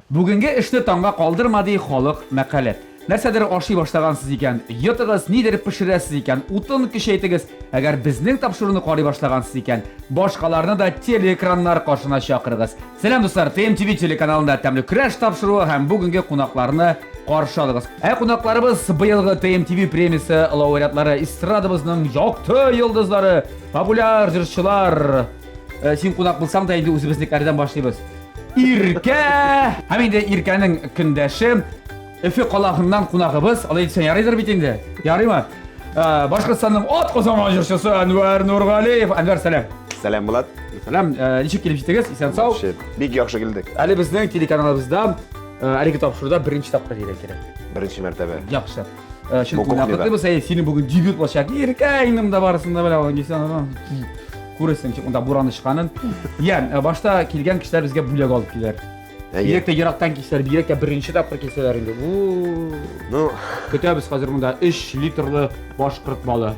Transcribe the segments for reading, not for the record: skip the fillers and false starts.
Бүгенге эшне таңга калдырма, ди халык мәкале. Нәрсәдер ашый башлагансыз икән, йотыгыз, нидер пешерәсез икән, утын көчәйтегез. Әгәр безнең тапшыруны карый башлагансыз икән, башкаларны да телеэкраннар каршына чакырыгыз. Сәлам, дуслар! ТМТV телеканалында Тәмле көрәш тапшыруы һәм бүгенге кунакларны каршы алыгыз. Ә кунакларыбыз быелгы ТМТV премиясе лауреатлары, эстрадабызның якты йолдызлары, популяр җырчылар. Э, син кунак булсаң да инде үзебезнекеләрдән башлыйбыз. Иркә! Һәм инде Иркәнең көндәше Өфе каласыннан кунагыбыз, алай дисәң ярыйдыр бит инде. Ярыймы? Э, Башкортстанның ат казанган җырчысы Әнвәр Нургалиев. Әнвәр, сәлам. Сәлам, Булат. Сәлам. Э, ничек килеп җиттегез? Исән сау. Вообще, бик яхшы килдек. Әле безнең телеканалыбызда э, әлеге тапшыруда беренче тапкыр дирәк кирәк. Беренче мәртәбә. Яхшы. Чын күңелдән котлыйбыз. Әй, синең бүген дебют булачак. Иркә, инде монда барысын да белә алган. Күрәсең, ничек монда буран очканын. Я, башта килгән кешеләр безгә бүләк алып киләр. Бигрәк тә ерактан килсәләр, бигрәк тә беренче тапкыр килсәләр инде. Ну, көтәбез хәзер монда 3 литрлы башкорт балы.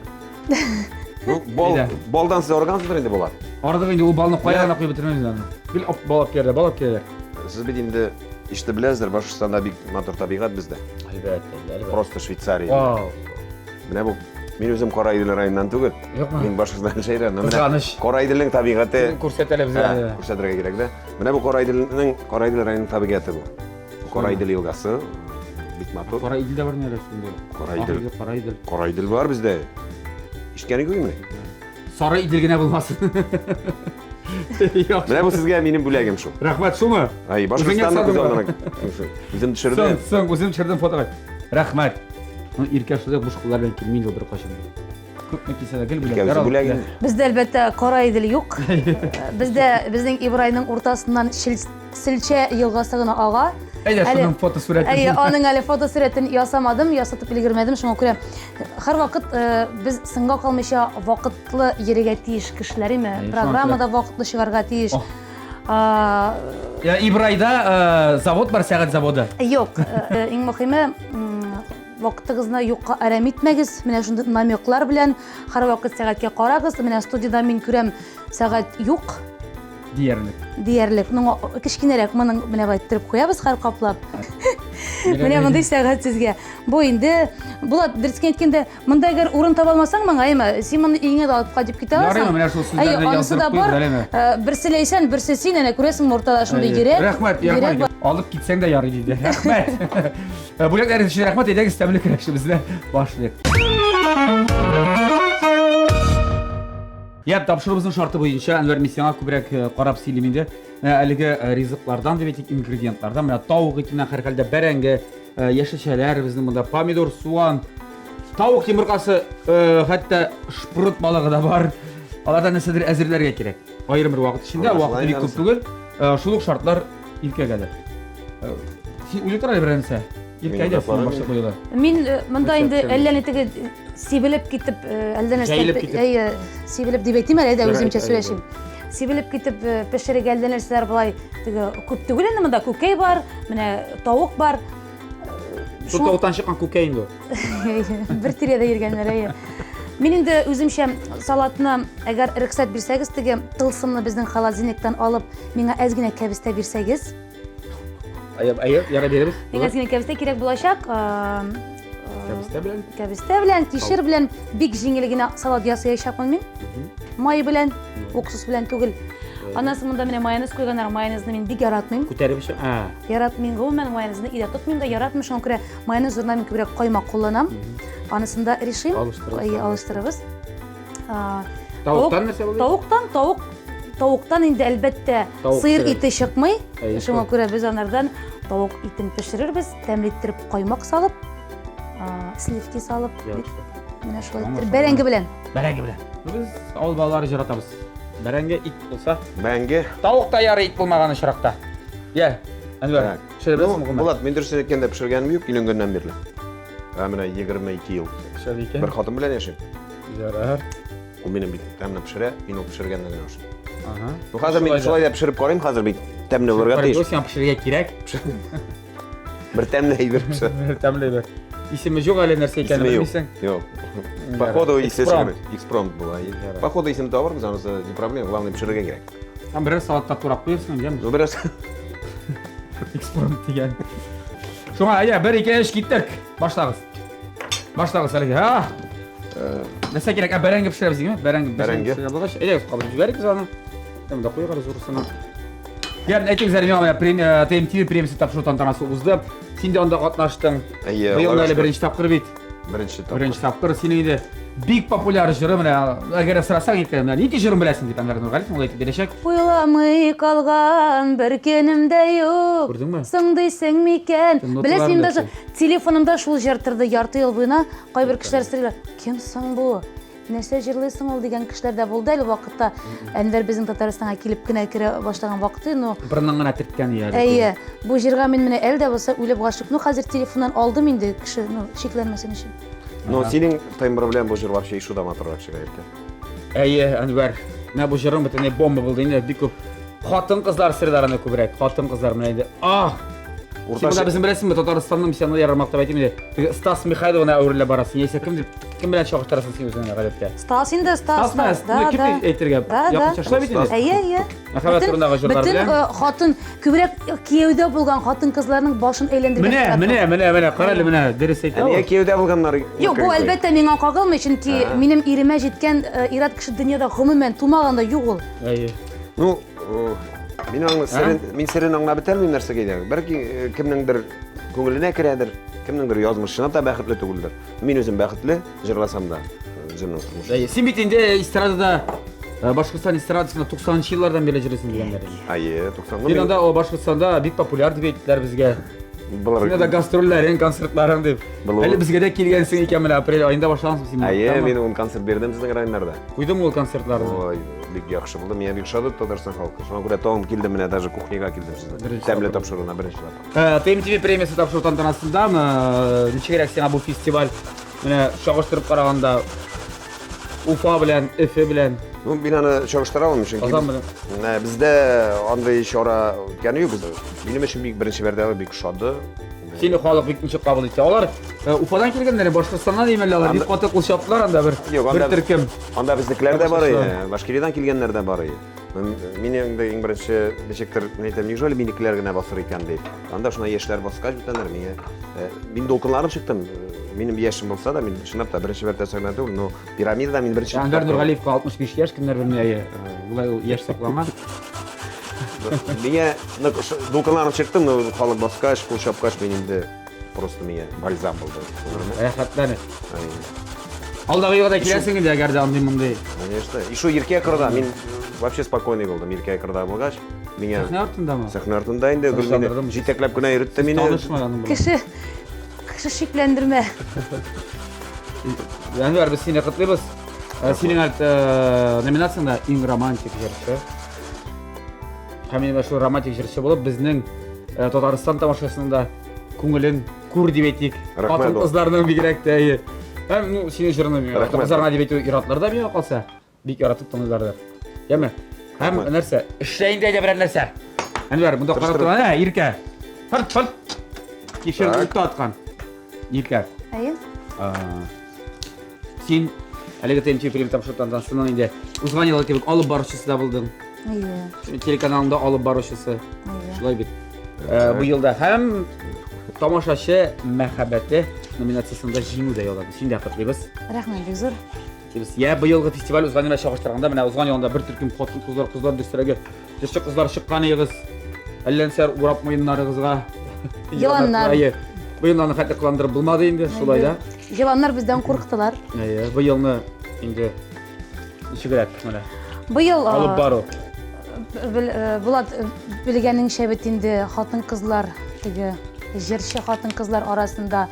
Ну, бал, балдан сез арыгансыздыр инде, Булат. Арыдык инде, ул балны кая гына куеп бетермәбез аны. Гел бал алып киләләр, бал алып киләләр. Сез бит инде ишетеп беләсездер, Башкортстанда бик матур табигать бездә. Әлбәттә, әлбәттә. Просто Швейцария. Вау. Менә бу мин үзем Караидел районыннан түгел. Юкмы? Мин Башкортстан шәһәреннән. Кызганыч. Караиделнең табигате күрсәтә безгә. Күрсәтергә кирәк дә. Менә бу Караиделнең Караидел районының табигате бу. Караидел елгасы бик матур. Караидел дә бар ни әле шунда? Караидел. Караидел. Караидел бар бездә. Ишеткән идегезме? Сары Идел генә булмасын. Менә бу сезгә минем бүләгем шул. Рәхмәт, шулмы? Ай, Башкортстанны күз алдына. Үзем төшердем. Соң, соң, үзем төшердем фотога. Рәхмәт. Ну, Иркә шулай буш куллар белән килми инде беркайчан. Күпме килсә дә гел бүләкләр алып килә. Бездә, әлбәттә, Кара Идел юк. Бездә безнең Ибрайның уртасыннан Селчә елгасы гына ага. Әйдә, шуның фотосурәтен. Әйе, аның әле фотосурәтен ясамадым, ясатып өлгермәдем, шуңа күрә һәрвакыт э, без сынга калмыйча вакытлы йөрергә тиеш кешеләр име? Программада вакытлы чыгарга тиеш. Я, Ибрайда э, завод бар, сәгать заводы. Юк, э, иң мөһиме вакытыгызны юкка әрәм итмәгез. Менә шундый намеклар белән һәрвакыт сәгатькә карагыз. Менә студиядә мин күрәм, сәгать юк. Диярлек. Диярлек. Ну, кечкенәрәк моның менә болай иттереп куябыз һәр каплап. Менә мондый сәгать сезгә. Бу инде Булат, дөресен әйткәндә, монда әгәр урын таба алмасаң моңа, әйме, син моны өеңә дә алып кайтып китә аласың. Ярыймы, менә шул сүзләрне яздырып куеп, әлеме? Э, берсе Ләйсән, берсе син, әнә күрәсеңме, уртада шундый йөрәк. Рәхмәт, рәхмәт. Алып китсәң дә ярый диде. Рәхмәт. Э, бүләкләрегез өчен рәхмәт, әйдәгез тәмле көрәшебезне башлыйк. Я, тапшыруыбызның шарты буенча, Әнвәр, мин сиңа күбрәк э, карап сөйлим инде. Менә әлеге э, ризыклардан дип әйтик, ингредиентлардан, менә тавык итеннән һәрхәлдә бәрәңге, э, яшелчәләр безнең монда, помидор, суан, тавык йомыркасы, хәтта шпрот балыгы да бар. Алардан нәрсәдер әзерләргә кирәк. Аерым бер вакыт эчендә, вакыты бик күп түгел. Шул ук шартлар иркәгә дә. Син уйлап тор әле берәр нәрсә. Иркә әйдә, синнән башлап куелы. Мин монда инде әллә ни теге сибелеп китеп, әллә нәрсә. Җәелеп китеп. Әйе, сибелеп дип әйтим әле, әйдә үземчә сөйләшим. Сибелеп китеп пешерергә әллә нәрсәләр болай теге күп түгел инде монда күкәй бар, менә тавык бар. Шул тавыктан чыккан күкәй инде. Бер тирәдә йөргәннәр, әйе. Мин инде үземчә салатны, әгәр рөхсәт бирсәгез, теге тылсымны безнең холодильниктан алып, миңа әз генә кәбестә бирсәгез. Әйе, әйе, ярый бирәбез. Миңа әз генә кәбестә кирәк булачак. Кәбестә белән? Кәбестә белән, кишер белән бик җиңел генә салат ясаячакмын мин. Май белән, уксус белән түгел. Аннан соң монда менә майонез куйганнар. Майонезны мин бик яратмыйм. Күтәреп эчә. А. Яратмыйм, гомумән майонезны өйдә тотмыйм да, яратмыйм. Шуңа күрә майонез урынына мин күбрәк каймак кулланам. Анысын да решим. Алыштырабыз. Алыштырабыз. Тавыктан нәрсә булды? Тавыктан, тавык, тавыктан инде әлбәттә сыер ите чыкмый. Шуңа күрә без анардан тавык итен пешерербез, тәмле иттереп каймак салып, сливки салып. Менә шулай иттереп бәрәңге белән. Бәрәңге белән. Без авыл балалары җыратабыз. Бәрәңге ит булса. Бәрәңге. Тавык та ярый ит булмаган очракта. Я, Әнвәр, пешерә беләсеңме гомумән? Булат, мин дөресен әйткәндә пешергәнем юк өйләнгәннән бирле. Ә менә 22 ел. Шәп икән. Бер хатын белән яшим. Ярар. Ул минем бик тәмле пешерә, мин ул пешергәнне генә ашыйм. Ага. Ну хәзер мин шулай да пешереп карыйм, хәзер бик тәмле булырга тиеш. Сиңа пешерергә кирәк. Бер тәмле әйбер пешер. Бер тәмле әйбер. Исеме юк әле нәрсә икәнен белмисең. Юк. Походу исеме экспромт була. Походу исем табырбыз, анысы не проблема, главное пешерергә кирәк. Һәм берәр салатта турап куярсың, яме? Ну берәр. Экспромт дигән. Шуңа, әйдә, бер, ике, өч, киттек. Башлагыз. Башлагыз әлеге. Ха! Э, нәрсә кирәк? Ә бәрәңге пешерәбез димме? Бәрәңге. Бәрәңге. Булгач, әйдә, кабып җибәрик без аны. Монда куйыйк әле зурысына. Я, әйтегез әле миңа премия TMTV премиясе тапшыру тантанасы узды. Син дә анда катнаштың. Әйе. Быел әле беренче тапкыр бит. Беренче тапкыр. Беренче тапкыр синең инде бик популяр җыры менә әгәр сорасаң икән, менә нинди җырын беләсең дип Әнвәр Нургалиев ул әйтеп бирәчәк. Уйламый калган бер көнем дә юк. Күрдеңме? Соң дисең микән? Беләсең, мин даже телефонымда шул җыр торды ярты ел буена. Кайбер кешеләр сорыйлар, кем соң бу? Нәрсә җырлыйсың ул дигән кешеләр дә булды әле вакытта. Әнвәр безнең Татарстанга килеп кенә керә башлаган вакыты, но Борыннан гына төрткән иде. Әйе, бу җырга мин менә әле дә булса үлеп гашыйк. Ну, хәзер телефоннан алдым инде, кеше, ну, шикләнмәсен өчен. Ну, синең тембр белән бу җыр вообще ишуда матуррак чыга икән. Әйе, Әнвәр. Менә бу җырың бөтенләй бомба булды инде, бик күп хатын-кызлар сырлар аны күбрәк. Хатын-кызлар менә инде. Ах! Син монда безнең беләсеңме, Татарстанның миссионерлары мактап әйтим инде. Теге Стас Михайловына әверелә барасың. Яисә кем дип, кем белән чагыштырасың син үзеңне гадәттә? Стас инде, Стас, Стас, да, кем да. әйтергә? Да, да. Якынча шулай бит инде. Әйе, әйе. Мәхәббәт турындагы җырлар бөтен, белән. Бөтен хатын, күбрәк кияүдә булган хатын-кызларның башын әйләндергән. Менә, менә, менә, менә, кара әле, менә, дөрес әйтә. Нигә кияүдә булганнар? Юк, бу әлбәттә миңа кагылмый, чөнки минем иремә җиткән ир-ат кеше дөньяда гомумән тумаган да юк ул. Әйе. Ну, мин аңны серен, мин серен аңлап бетермим нәрсәгә әйтә. Бәлки кемнеңдер күңеленә керәдер, кемнеңдер язмышына да бәхетле түгелдер. Мин үзем бәхетле, җырласам да, үземнең тормышым. Әйе, син бит инде эстрадада Башкортстан эстрадасында 90 еллардан бирле җырлыйсың дигәннәр. Әйе, 90 Син анда о, Башкортстанда бик популяр дип әйттеләр безгә. Булыр. Син анда гастрольләрең, концертларың дип. Булыр. Әле безгә дә килгәнсең икән менә апрель аенда башлагансың син. Әйе, мин ун концерт бирдем сезнең районнарда. Куйдым ул концертларны. Ой, бик яхшы булды. Миңа бик ошады Татарстан халкы. Шуңа күрә тагын килдем менә даже кухняга килдем сезнең. Беренче Тәмле тапкыр. тапшыруына беренче тапкыр. TMTV премиясе тапшыру тантанасында ничегрәк сиңа бу фестиваль Менә чагыштырып караганда Уфа белән, Өфе белән. Ну, мин аны чагыштыра алмыйм, чөнки Казан белән. Менә бездә андый чара үткәне юк. Минем өчен бик беренче мәртәбә бик ошады. Сине халык бик ничек кабул итте. Алар э, Уфадан килгәннәр, Башкортстаннан димәле алар. Бик каты кул чаптылар анда бер Юк, бер анда- төркем. Анда безнекеләр дә бар Башкортстан. иде, Башкириядән килгәннәр дә бар иде. Мин инде иң беренче ничектер, мин әйтәм, неужели минекеләр генә басыр икән дип. Анда шуна яшьләр баскач бүтәннәр миңа э, мин дулкынланып чыктым. Минем яшем булса да, мин чынлап та беренче мәртәбә сәхнәдә түгел, но пирамидада мин беренче. Әнвәр Нургалиевка 65 яшь, кемнәр белми, әйе. Э, Болай ул яшь саклаган. Миңа нык дулкынланып чыктым, но халык баскач, кул чапкач, мин инде просто миңа бальзам булды. Рәхәтләнеп. Алдагы елга да киләсең инде, әгәр дә андый мондый. Конечно. И шул Иркә кырда мин вообще спокойный булдым. Иркә кырда булгач, миңа Сәхнә артындамы? Сәхнә артында инде гел мине җитәкләп кенә йөртте мине. Танышма аның белән. Кеше кеше шикләндермә. Әнвәр, без сине котлыйбыз. Э, синең әле э, номинацияңдә иң романтик җырчы. Һәм инде шул романтик җырчы булып безнең э, Татарстан тамашасының да күңелен күр дип әйтик. Рәхмәт. Хатын-кызларның бигрәк тә әйе. Һәм ну синең җырыңны хатын-кызларга дип әйтү ир-атлар да миңа калса бик яратып тыңлыйлардыр. Яме. Һәм нәрсә? Эшлә инде әйдә берәр нәрсә. Әнвәр, монда карап тора, ә, Иркә. Фырт, фырт. Кишер утта аткан. Иркә. Әйе. Син әлеге ТМТ фильм тапшыру тантанасының инде узган елгы кебек алып баручысы да булдың. Әйе. Телеканалында алып баручысы. Әйе. Шулай бит. Э, бу елда һәм тамашачы мәхәббәте номинациясендә җиңү дә яулады. Син дә котлыйбыз. Рәхмәт бик зур. Дибез. Я быелгы фестиваль узган елга чагыштырганда, менә узган елында бер төркем хатын-кызлар, кызлар дөресрәге, җырчы кызлар чыккан идегез. Әллә нәрсәләр урап муеннарыгызга. Еланнар. Әйе. Быел аны хәтле кыландырып булмады инде, шулай да. Еланнар бездән курыктылар. Әйе, быелны инде ничегрәк менә. Быел алып бару. Булат белгәнеңчә бит инде хатын-кызлар теге җырчы хатын-кызлар арасында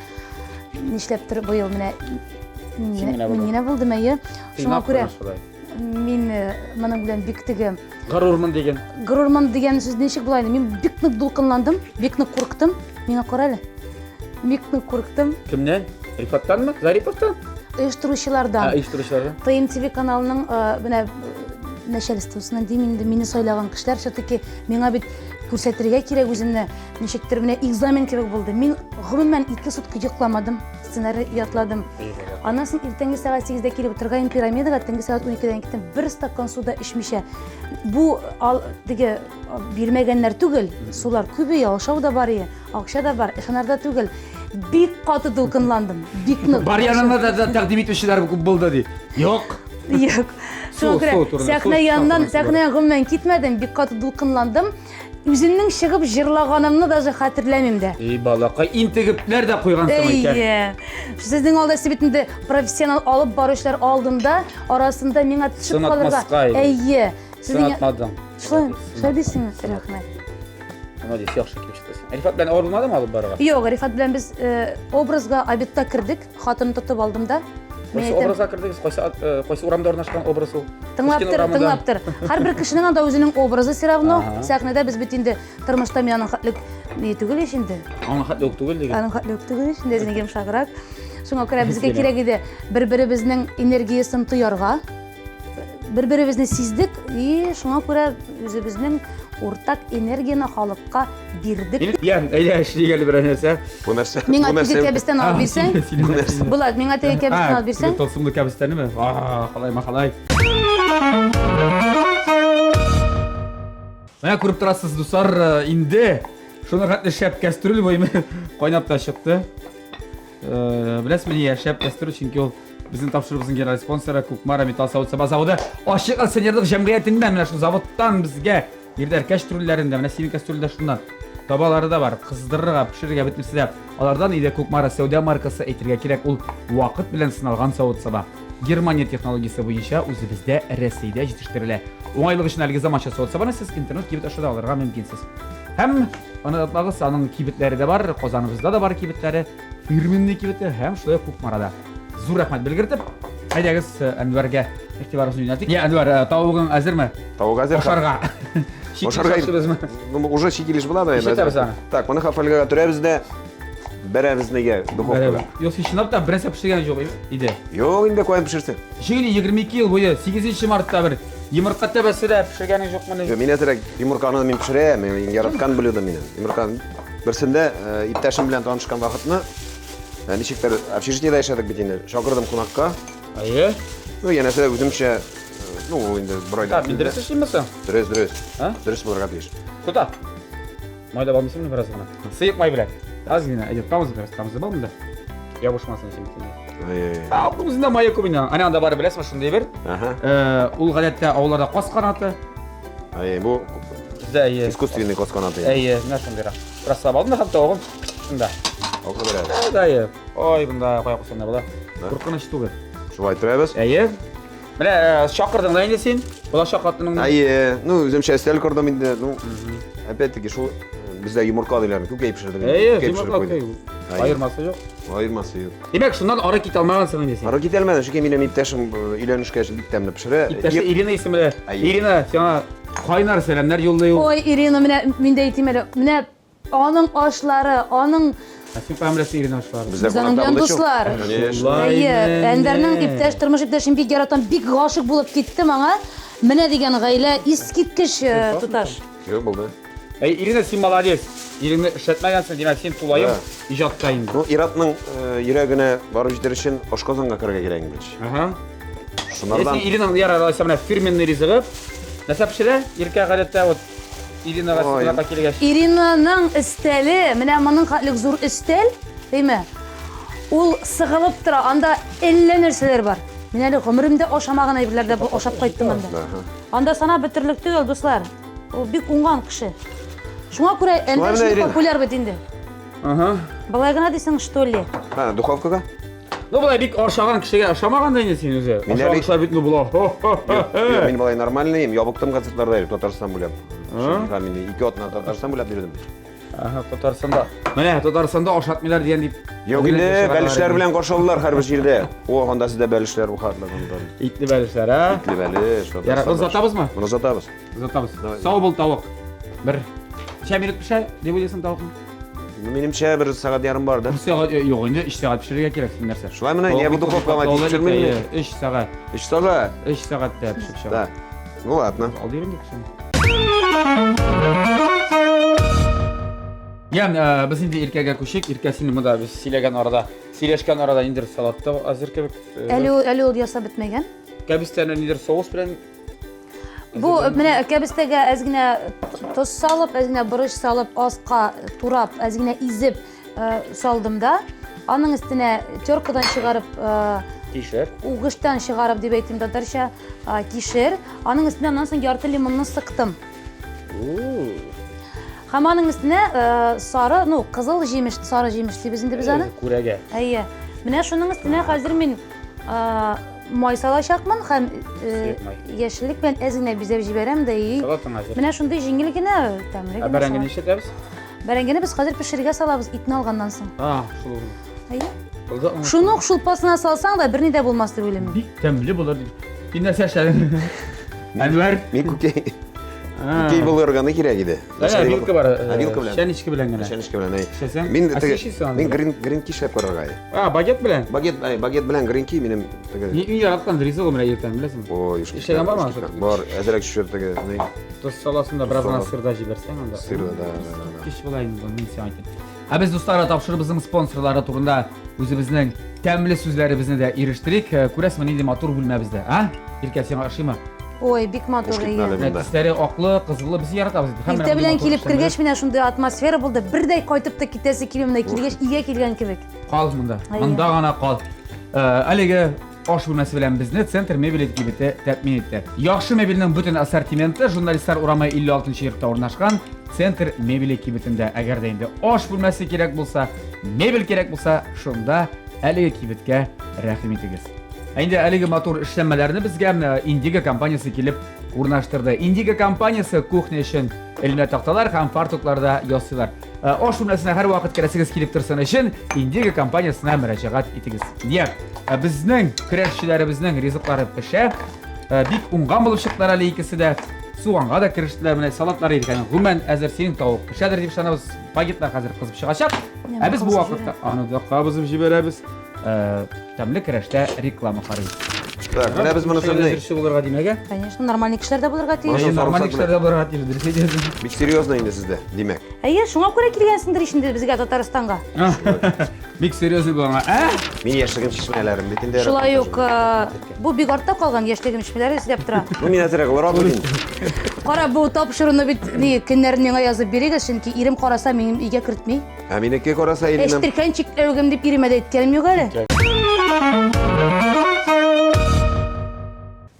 нишләптер быел менә мин генә булдым, әйе. Шуңа күрә мин моның белән бик теге Горурмын деген. Горурмын дигән сүз ничек була инде? Мин бик нык дулкынландым, бик нык курыктым. Миңа кара әле. Бик нык курыктым. Кемнән? Рифаттанмы? Зариповтан? Оештыручылардан. Ә, оештыручылардан. ТМТВ каналының менә начальствосыннан дим инде, мине сайлаган кешеләр все-таки миңа бит күрсәтергә кирәк үземне. Ничектер менә экзамен кебек булды. Мин гомумән ике сутка йокламадым. Сценарий ятладым. Аннан соң иртәнге сәгать 8-дә килеп утырган пирамидага, төнге сәгать 12-дән киттем. Бер стакан су да эчмичә. Бу ал, теге бирмәгәннәр түгел, сулар күп ие, ашау да бар ие, акча да бар, ышанарда түгел. Бик каты дулкынландым, бик нык. Бар янына да, да тәкъдим итүчеләр күп булды ди. Юк. Юк. Шуңа күрә сәхнә яныннан, сәхнә гомумән китмәдем, бик каты дулкынландым. Үземнең чыгып җырлаганымны даже хәтерләмим дә. Эй, балакай, интегепләр дә куйгансың икән. Әйе. Сезнең алда сез бит инде профессионал алып баручылар алдында, арасында миңа төшеп калырга. Әйе. Сынатмадың. Шулай, шулай дисеңме? Рәхмәт. Молодец, яхшы килеп чыкты. Рифат белән авыр булмадымы алып барырга? Юк, Рифат белән без э, образга обедта кердек. Хатын тотып алдым да. Кайсы образга кердегез? Кайсы э, кайсы урамда урнашкан образ ул? Тыңлап тор, тыңлап тор. Һәрбер кешенең анда үзенең образы все равно. Сәхнәдә без бит инде тормышта мин аның хәтлек ни түгел ич инде. Аның хәтле үк түгел диген. Аның хәтле үк түгел ич инде, үзенең йомшаграк. Шуңа күрә безгә кирәк иде бер-беребезнең энергиясен тоярга. Бер-беребезне сиздек и шуңа күрә үзебезнең уртак энергияне халыкка бирдек. Ян, әйдә эшлик әле берәр нәрсә. Бу нәрсә? Миңа теге кәбестәне алып бирсәң? Булат, миңа теге кәбестәне алып бирсәң? Тылсымлы кәбестәнеме? А, халай махалай. Менә күреп торасыз, дуслар, э, инде шуны хәтле шәп кәстрүл буймы кайнап та чыкты. Э, беләсезме нигә шәп кәстрүл? Чөнки ул безнең тапшыруыбызның генераль спонсоры Кукмара металл савыт-саба заводы ачык акционерлык җәмгыятеннән менә шул заводтан безгә бирделәр кәстрүлләрен дә. Менә синең кәстрүл дә шуннан. Табалары да бар, кыздырырга, пешерергә бөтенесе дә. Алардан иде Кукмара сәүдә маркасы әйтергә кирәк, ул вакыт белән сыналган савыт-саба. Германия технологиясе буенча үзебездә Рәсәйдә җитештерелә. Уңайлык өчен әлеге заманча савыт-сабаны сез интернет кибет аша да алырга мөмкинсез. Һәм онытмагыз, аның кибетләре дә бар, Казаныбызда да бар кибетләре, фирменный кибете һәм шулай ук Кукмарада. Зур рәхмәт белгертеп, әйдәгез э, Әнвәргә игътибарыгызны юнәлтик. Я, Әнвәр, э, тавыгың әзерме? Тавык әзер. Ашарга. Ашарга. Ну, уже чит килеш була да. Нишләтәбез аны? Так, моны фольгага төрәбез дә бәрәбез нигә духовкага. Юк, син чынлап та бернәрсә пешергән юк иде. Юк, инде каян пешерсен? Җиңел 22 ел буе 8 мартта бер йомырка тәбәсе дә пешергәнең юкмыни? Юк, мин әзрәк йомырканы мин пешерәм, мин яраткан блюдо минем. Йомырканы берсендә э, иптәшем белән танышкан вакытны э, ничектер общежитиедә яшәдек бит инде. Чакырдым кунакка. Әйе. Ну, янәсе үземчә, э, ну, ул инде бер айда. Мин дөрес эшлимме соң? Дөрес, дөрес. Дөрес булырга тиеш. Тота. Май да алмыйсыңмы бераз гына? Сыек май белән. Аз гына, әйдә, тамызы бераз, тамызы бар монда. Ябышмасын өчен бит инде. Ай-яй. Тавыкның үзендә мае күп инде. Әнә анда бар, беләсеңме, шундый бер. Ага. Э, ул гадәттә авылларда каз канаты. Ай, бу Бездә әйе. искусственный каз канаты. Әйе, менә шундыйрак. Бераз салып алдым да һәм тавыгым шунда. Алка берәр. Да, әйе. Ой, монда кая куйсаң да була. Да. Куркыныч түгел. Шулай торабыз. Әйе. Менә э, чакырдың да инде син. Булачак хатыныңны. Әйе, ну үземчә өстәл кордым инде. Ну, опять-таки шул э, бездә йомырка диләр, күкәй пешердем. Әйе, Күкәй йомырка пешереп куйдым. күкәй. Аермасы юк. Аермасы юк. Димәк, шуннан ары китә алмагансың инде син. Ары китә алмадым, чөнки минем иптәшем э, өйләнешкәч бик тәмле пешерә. Иптәше Ирина исемле. Әйе. Ирина, сиңа кайнар сәламнәр юллый ул. Ой, Ирина, менә мин дә әйтим әле. Менә Аның ашлары, аның Ә син каян беләсең Ирина ашларын? Бездә Без аның кунакта белән булды шул. дуслар. Конечно. Әйе, Әнвәрнең иптәш, тормыш иптәшен бик яратам, бик гашык булып киттем аңа. Менә дигән гаилә, искиткеч э, туташ. Юк, булды. Әй, Ирина, син молодец. Иреңне эшләтмәгәнсең, димәк, син тулаем Да. иҗатта инде. Ну, ир-атның э, йөрәгенә барып җитәр өчен ашказанга керергә кирәк инде. Ага. Шунардан Если Иринаның ярар алайса менә фирменный ризыгы. Нәрсә пешерә? Иркә гадәттә вот Иринага Ой. кунакка килгәч. Иринаның өстәле, менә моның хәтлек зур өстәл, әйме? Ул сыгылып тора, анда әллә нәрсәләр бар. Мин әле гомеремдә ашамаган әйберләр дә ашап кайттым анда. Ага. Анда санап бетерлек түгел, дуслар. Ул бик уңган кеше. Шуңа күрә Шулай Әнвәр менә, шундый Ирина. популяр бит инде. Ага. Болай гына дисең, что ли? Ха, духовкага? Ну, болай бик ашаган кешегә ошамаган да инде син үзе. Мин Ашаган әле- кешеләр бит ну була. Юк, мин болай нормальный, ябыктым концертларда йөреп, Татарстан буйлап. А? Һәм мин ике атна Татарстан буйлап йөрдем. Ага, Татарстанда. Менә Татарстанда ашатмыйлар дигән дип. Юк инде, бәлешләр белән каршы алдылар һәрбер җирдә. О, анда сездә бәлешләр бу хатлы. Итле бәлешләр, а? Итле бәлеш. Ярар, озатабызмы? Моны озатабыз. Озатабыз. Давай. Сау бул, тавык. Бер ничә минут пешә дип уйлыйсың тавыкны? Ну, минемчә, бер сәгать ярым бар, да? Бер сәгать, э, юк, инде 3 сәгать пешерергә кирәк син нәрсә. Шулай менә, я буду духовкага пешермим. 3 сәгать. 3 сәгать. 3 сәгатьтә пешеп чыга. Да. Ну ладно. Ал дигән кешене. Ян, э, без инде Иркәгә күчик. Иркә, син монда без сөйләгән арада, сөйләшкән арада ниндидер салат та әзер кебек. Э, әле ул, әле ул ясап бетмәгән. Кәбестәне ниндидер соус белән Бу менә кәбестәгә әз генә тоз салып, әз генә борыч салып, аска турап, әз генә изеп э, салдым да. Аның өстенә теркадан чыгарып, э, кишер. Угыштан чыгарып дип әйтим татарча, э, кишер. Аның өстенә аннан соң ярты лимонны сыктым. Һәм аның өстенә сары, ну, кызыл җимеш, сары җимеш дибез инде без аны. Күрәгә. Әйе. Менә шуның өстенә хәзер мин май салачакмын һәм яшеллек белән әз генә бизәп җибәрәм дә и. Менә шундый җиңел генә, тәмле генә. Ә бәрәңгене нишләтәбез? Бәрәңгене без хәзер пешерергә салабыз итне алганнан соң. А, шул. Әйе. Шуны ук шулпасына салсаң да берни дә булмас дип уйлыйм. Бик тәмле булыр дип. Син нәрсә эшләдең? Әнвәр. Мин күкәй. Күкәй булырга ни кирәк иде? Ә, вилка бар. Ә, вилка белән. Чәнечке белән генә. Чәнечке белән, әй. Эшләсәң? Мин Ә теге син эшлисең аны мин белән? грин грин ки эшләп карарга иде. А, багет белән? Багет, әй, багет белән грин ки минем теге. Ни иң яраткан ризык ул менә иртән, беләсеңме? Ой, Эшләгән бармы аны? Бар, әзрәк төшер теге, ни. Тоз саласың да бераз гына сыр да җибәрсәң анда. Сыр да, да, да, да. Кич була инде, мин сиңа әйтәм. Ә без, дуслар, тапшырыбызның спонсорлары турында үзебезнең тәмле сүзләребезне дә ирештерик. Э, күрәсеңме, нинди матур бүлмә бездә, а? Иркә, сиңа ошыймы? Ой, бик матур, әйе. Менә төсләре аклы, кызыллы, без яратабыз. Һәм Иртә белән килеп кергәч, менә шундый атмосфера булды. Бер дә кайтып та китәсе килми, менә килгәч, өйгә килгән кебек. Кал монда. Монда гына кал. Э, әлеге Аш бүлмәсе белән безне Центр мебели кибете тәэмин итте. Яхшы мебельнең бөтен ассортименты Журналистлар урамы 56 йортта урнашкан Центр мебели кибетендә. Әгәр дә инде аш бүлмәсе кирәк булса, мебель кирәк булса, шунда әлеге кибеткә рәхим итегез. Ә инде әлеге матур эшләнмәләрне безгә Индиго компаниясе килеп урнаштырды. Индиго компаниясе кухня өчен элмә такталар һәм фартуклар да ясыйлар. Э, аш бүлмәсенә һәрвакыт керәсегез килеп торсын өчен Индиго компаниясенә мөрәҗәгать итегез. Дия, э, безнең көрәшчеләребезнең ризыклары пешә. Э, бик уңган булып чыктылар әле икесе дә. Суганга да керештеләр. Менә салатлар иркәнең гомумән әзер синең тавык пешәдер дип ышанабыз. Багетлар хәзер кызып чыгачак. Ә без бу вакытта аны да кабызып җибәрәбез. Тәмле көрәштә реклама карыйбыз. Так, менә без моны сәмнәй. Җырчы булырга димәк, ә? Конечно, нормальный кешеләр дә булырга тиеш. Нормальный кешеләр дә булырга тиеш, дөрес әйтәсең. Бик серьезно инде сездә, димәк. Әйе, шуңа күрә килгәнсеңдер ич инде безгә Татарстанга. Бик серьезный булган, ә? Мин яшьлегем чишмәләрем бит инде. Шулай ук бу бик артта калган яшьлегем чишмәләре эзләп тора. Ну, мин әзрәк олырак бит инде. Кара, бу тапшыруны бит ни көннәрен миңа язып бирегез, чөнки ирем караса минем өйгә кертми. Ә минеке караса Иринам. Эчтеркән чикләвегем дип иремә дә әйткәнем юк әле.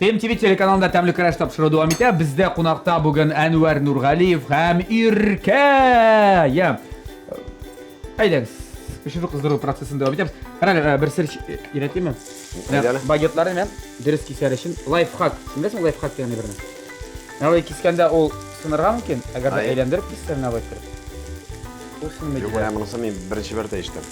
ТМТВ телеканалында тәмле көрәш тапшыруы дәвам итә. Бездә кунакта бүген Әнвәр Нургалиев һәм Иркә. Я. Әйдәгез, пешерү кыздыру процессын дәвам итәбез. Карагыз, э, бер сер өйрәтимме? Багетларны мен дөрес кисәр өчен лайфхак. Син беләсеңме лайфхак дигән әйберне? Менә болай кискәндә ул сынырга мөмкин, әгәр дә әйләндереп киссәң, менә болай иттереп. Ул сынмый. Юк, менә монысын мин беренче мәртә ишеттем.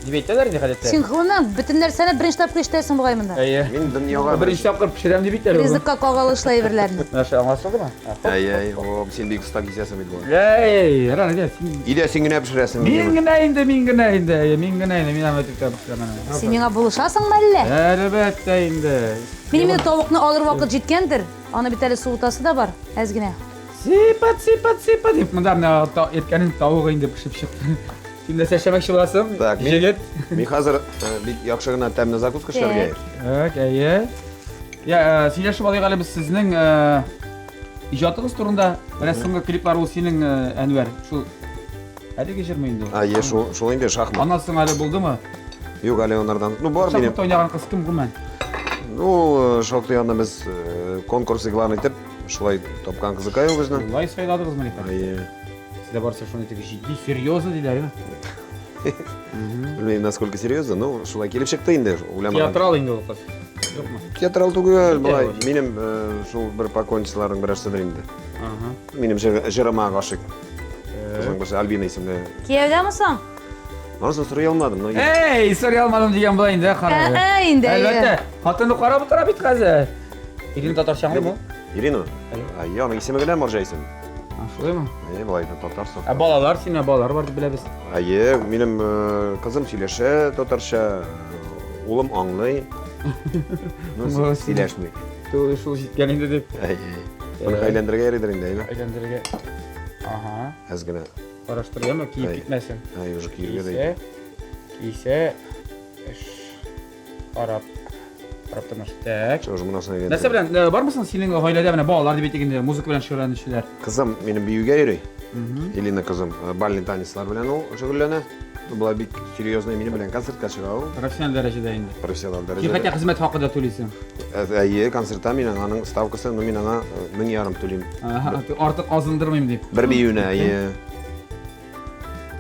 Дип әйтәләр инде гадәттә. Син гомумән бөтен нәрсәне беренче тапкыр ишетәсең бугай монда. Әйе. Мин дөньяга беренче тапкыр пешерәм дип әйтәләр. Ризыкка кагылышлы әйберләрне. Менә шулай аңлашылдымы? Әй, әй, о, син бик оста кисәсең бит болай. Әй, ярар, әйдә, син. Өйдә син генә пешерәсең. Мин генә инде, мин генә инде, әйе, мин генә инде, мин аны итеп пешерәм. Син миңа булышасыңмы әллә? Әлбәттә инде. Минем инде тавыкны алыр вакыт җиткәндер. Аны бит әле суытасы да бар, әз генә. Сипа, сипа, сипа дип монда менә иркәнең тавыгы инде пешеп чыкты. Син нәрсә эшләмәкче буласың? Так, мин, җегет. Мин хәзер э, бик яхшы гына тәмле закуска эшләргә. Так, әйе. Я, э, сөйләшеп алыйк әле без сезнең э, иҗатыгыз турында. Менә соңгы клиплар ул синең Әнвәр. Шул әлеге җырмы инде ул? Әйе, шул, шул инде шахмат. Аннан соң әле булдымы? Юк, әле анардан. Ну, бар минем. Шахмат уйнаган кыз кем гомумән? Ну, шактый аны без конкурс игълан итеп, Шулай тапкан кызыкай ул безнең. Шулай сайладыгызмы ни? Әйе. Сездә барысы шундый теге җитди, серьезно диләр, Белмим, насколько серьезно, но шулай килеп чыкты инде, уйламаган. Театрал инде ул кыз. Юкмы? Театрал түгел, болай. Минем э, шул бер поклонницаларның берәрседер инде. Ага. Минем җырыма гашыйк. Кызның берсе Альбина исемле. Кияүдәме соң? Монысын сорый алмадым, но Эй, сорый алмадым дигән була инде, кара. Ә, инде. Әлбәттә, хатыны карап утыра бит хәзер. Ирина татарча аңлыймы? Ирина? Әйе, аның исеме генә марҗа исем. А, шулаймы? Әйе, болай да татарча. Ә балалар синә балалар бар дип беләбез. Әйе, минем э, кызым сөйләшә татарча, э, улым аңлый. Ну, сөйләшми. Шул шул җиткән инде дип. Әйе. Моны әйләндерергә ярыйдыр инде, әйме? Әйләндерергә. Ага. Әз генә. Караштыр, яме, киеп китмәсен. Әй, уже киергә дә. Кисә, эш карап. Карап тормыш. Так. Уже монысын әйбәт. Нәрсә белән, э, бармы соң синең гаиләдә менә балалар дип әйтик инде, музыка белән шөгыльләнүчеләр? Кызым минем биюгә йөри. Элина кызым э, бальный танецлар белән ул шөгыльләнә. Болай бик серьезный минем белән концертка чыга ул. Профессиональ дәрәҗәдә инде. Профессиональ дәрәҗәдә. Хотя хезмәт хакы да түлисең. Э, әйе, концертта мин аның ставкасы, ну мин аңа 1500 түлим. Артык азындырмыйм дип. Бер биюенә, әйе.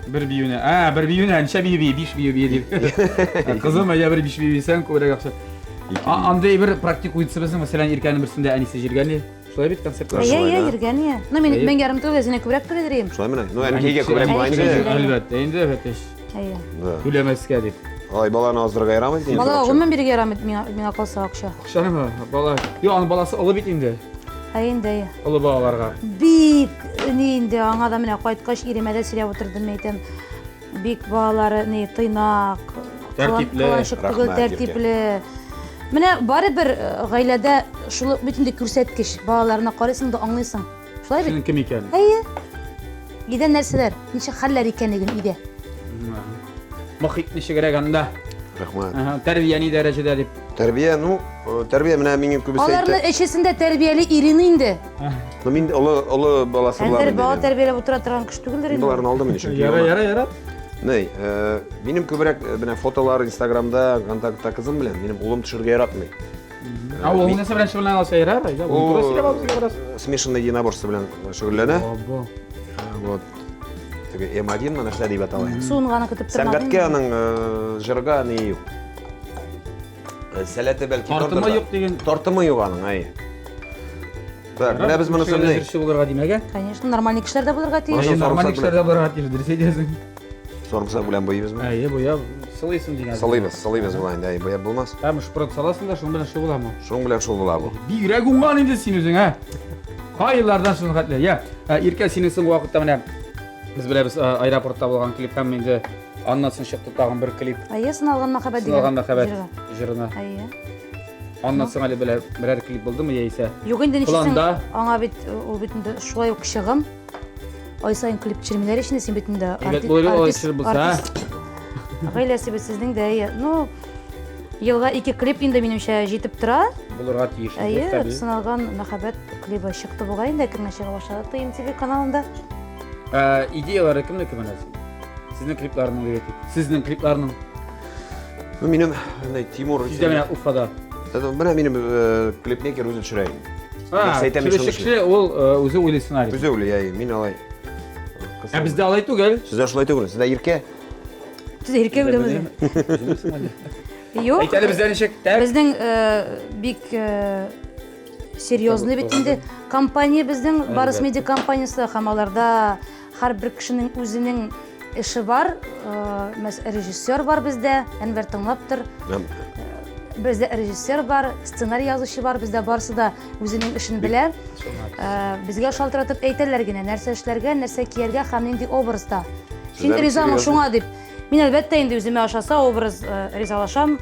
Бер биюенә. Ә, бер биюенә, ничә бию бии? Биш бию бии дип. Кызым, әйдә бер биш бию бисәң, күбрәк акча. Андый бер практик уйдысы безнең, мәсәлән, Иркәнең берсендә әнисе җиргән Шулай бит концертлар. Әйе, әйе, йөргән я. Ну, мин 1500 түгел, үзенә күбрәк түләдер идем. Шулай менә. Ну, әнкәйгә күбрәк була инде. Әлбәттә, инде әлбәттә. Әйе. Түләмәскә дип. Ай, баланы аздырырга ярамый инде. Балага гомумән бирергә ярамый, миңа миңа калса акча. Акчанымы? Бала. Юк, аның баласы олы бит инде. Әйе инде, әйе. Олы балаларга. Бик ни инде аңа да менә кайткач иремә дә сөйләп утырдым, әйтәм. Бик балалары ни тыйнак, тәртипле, кыланчык түгел, тәртипле. Менә барыбер э, гаиләдә шул бит инде күрсәткеч. Балаларына карыйсың да аңлыйсың. Шулай бит? Синең кем икән? Әйе. Өйдә нәрсәләр, ничек хәлләр икәнлеген өйдә. Мохит ничегрәк анда? Рәхмәт. Тәрбия ни дәрәҗәдә дип. Тәрбия, ну, э, тәрбия менә минем күбесе әйтә. Аларны өчесен дә тәрбияли Ирина инде. Ну, мин олы олы баласы булам. Әнвәр бала тәрбияләп утыра торган кеше түгелдер инде. Боларны алдым инде чөнки. Яра, яра, яра. Ней, э, минем күбрәк э, менә фотолар Инстаграмда, ВКонтактта кызым белән, минем улым төшергә яратмый. Ә ул нәрсә белән шөгыльләнә алса ярар, әйдә, ул туры сөйләп ал безгә бераз. Смешанный единоборство белән шөгыльләнә. Або. Вот. Теге М1 нәрсә дип атала. Суынганы көтеп тормадым. Сәнгатькә аның җырга ни юк. Сәләте бәлки Тартымы юк диген. Тартымы юк аның, әй. Так, менә без моны сөйләй. Җырчы булырга димәк, ә? Конечно, нормальный кешеләр дә булырга тиеш. Нормальный кешеләр дә булырга тиеш, дөрес әйтәсең. Сарымсак белән буйыбызмы? Әйе, буяп, сылыйсың дигән. Сылыйбыз, сылыйбыз болай инде, әйе, буяп булмас. Һәм шпрот саласың да, шуның белән шул буламы? Шуның белән шул була бу. Бигрәк уңган инде син үзең, ә? Кай еллардан шуның хәтле. Я, Иркә, синең соңгы вакытта менә без беләбез, аэропортта булган клип һәм инде аннан соң чыкты тагын бер клип. Әйе, сыналган мәхәббәт дигән. Сыналган мәхәббәт җырына. Әйе. Аннан соң әле беләр, берәр клип булдымы яисә? Юк инде ничек Аңа бит ул бит инде шулай ук чыгым. Ай саен клип төшермиләр ич инде, син бит инде Әйбәт булыр алай төшереп булса. Гаиләсе бит сезнең дә, әйе. Ну, елга ике клип инде минемчә җитеп тора. Булырга тиеш. Әйе, сыналган мәхәббәт клибы чыкты бугай инде, әкренләп чыга башлады ТМТV каналында. Ә, идеялары кемнеке менә? Сезнең клипларның дип әйтик. Сезнең клипларның. Ну, минем, менә Тимур. Сездә менә Уфада. Менә минем э, клипмейкер үзе төшерә. Төшерүче кеше ул э, үзе уйлый сценарий. Үзе уйлый, әй, мин алай. Ә бездә алай түгел. Сездә шулай түгел, сездә иркә. Сездә иркә беләбез. Юк. Әйт әле бездә ничек? Безнең э, бик э, серьезный бит инде компания безнең Барыс Медиа компаниясе һәм аларда һәрбер кешенең үзенең эше бар. Режиссер бар бездә, Әнвәр тыңлап тор. Бездә режиссер бар, сценарий язучы бар, бездә барысы да үзенең эшен белә. Безгә шалтыратып әйтәләр генә, нәрсә эшләргә, нәрсә кияргә һәм нинди образда. Син ризамы шуңа дип. Мин әлбәттә инде үземә ошаса образ ризалашам.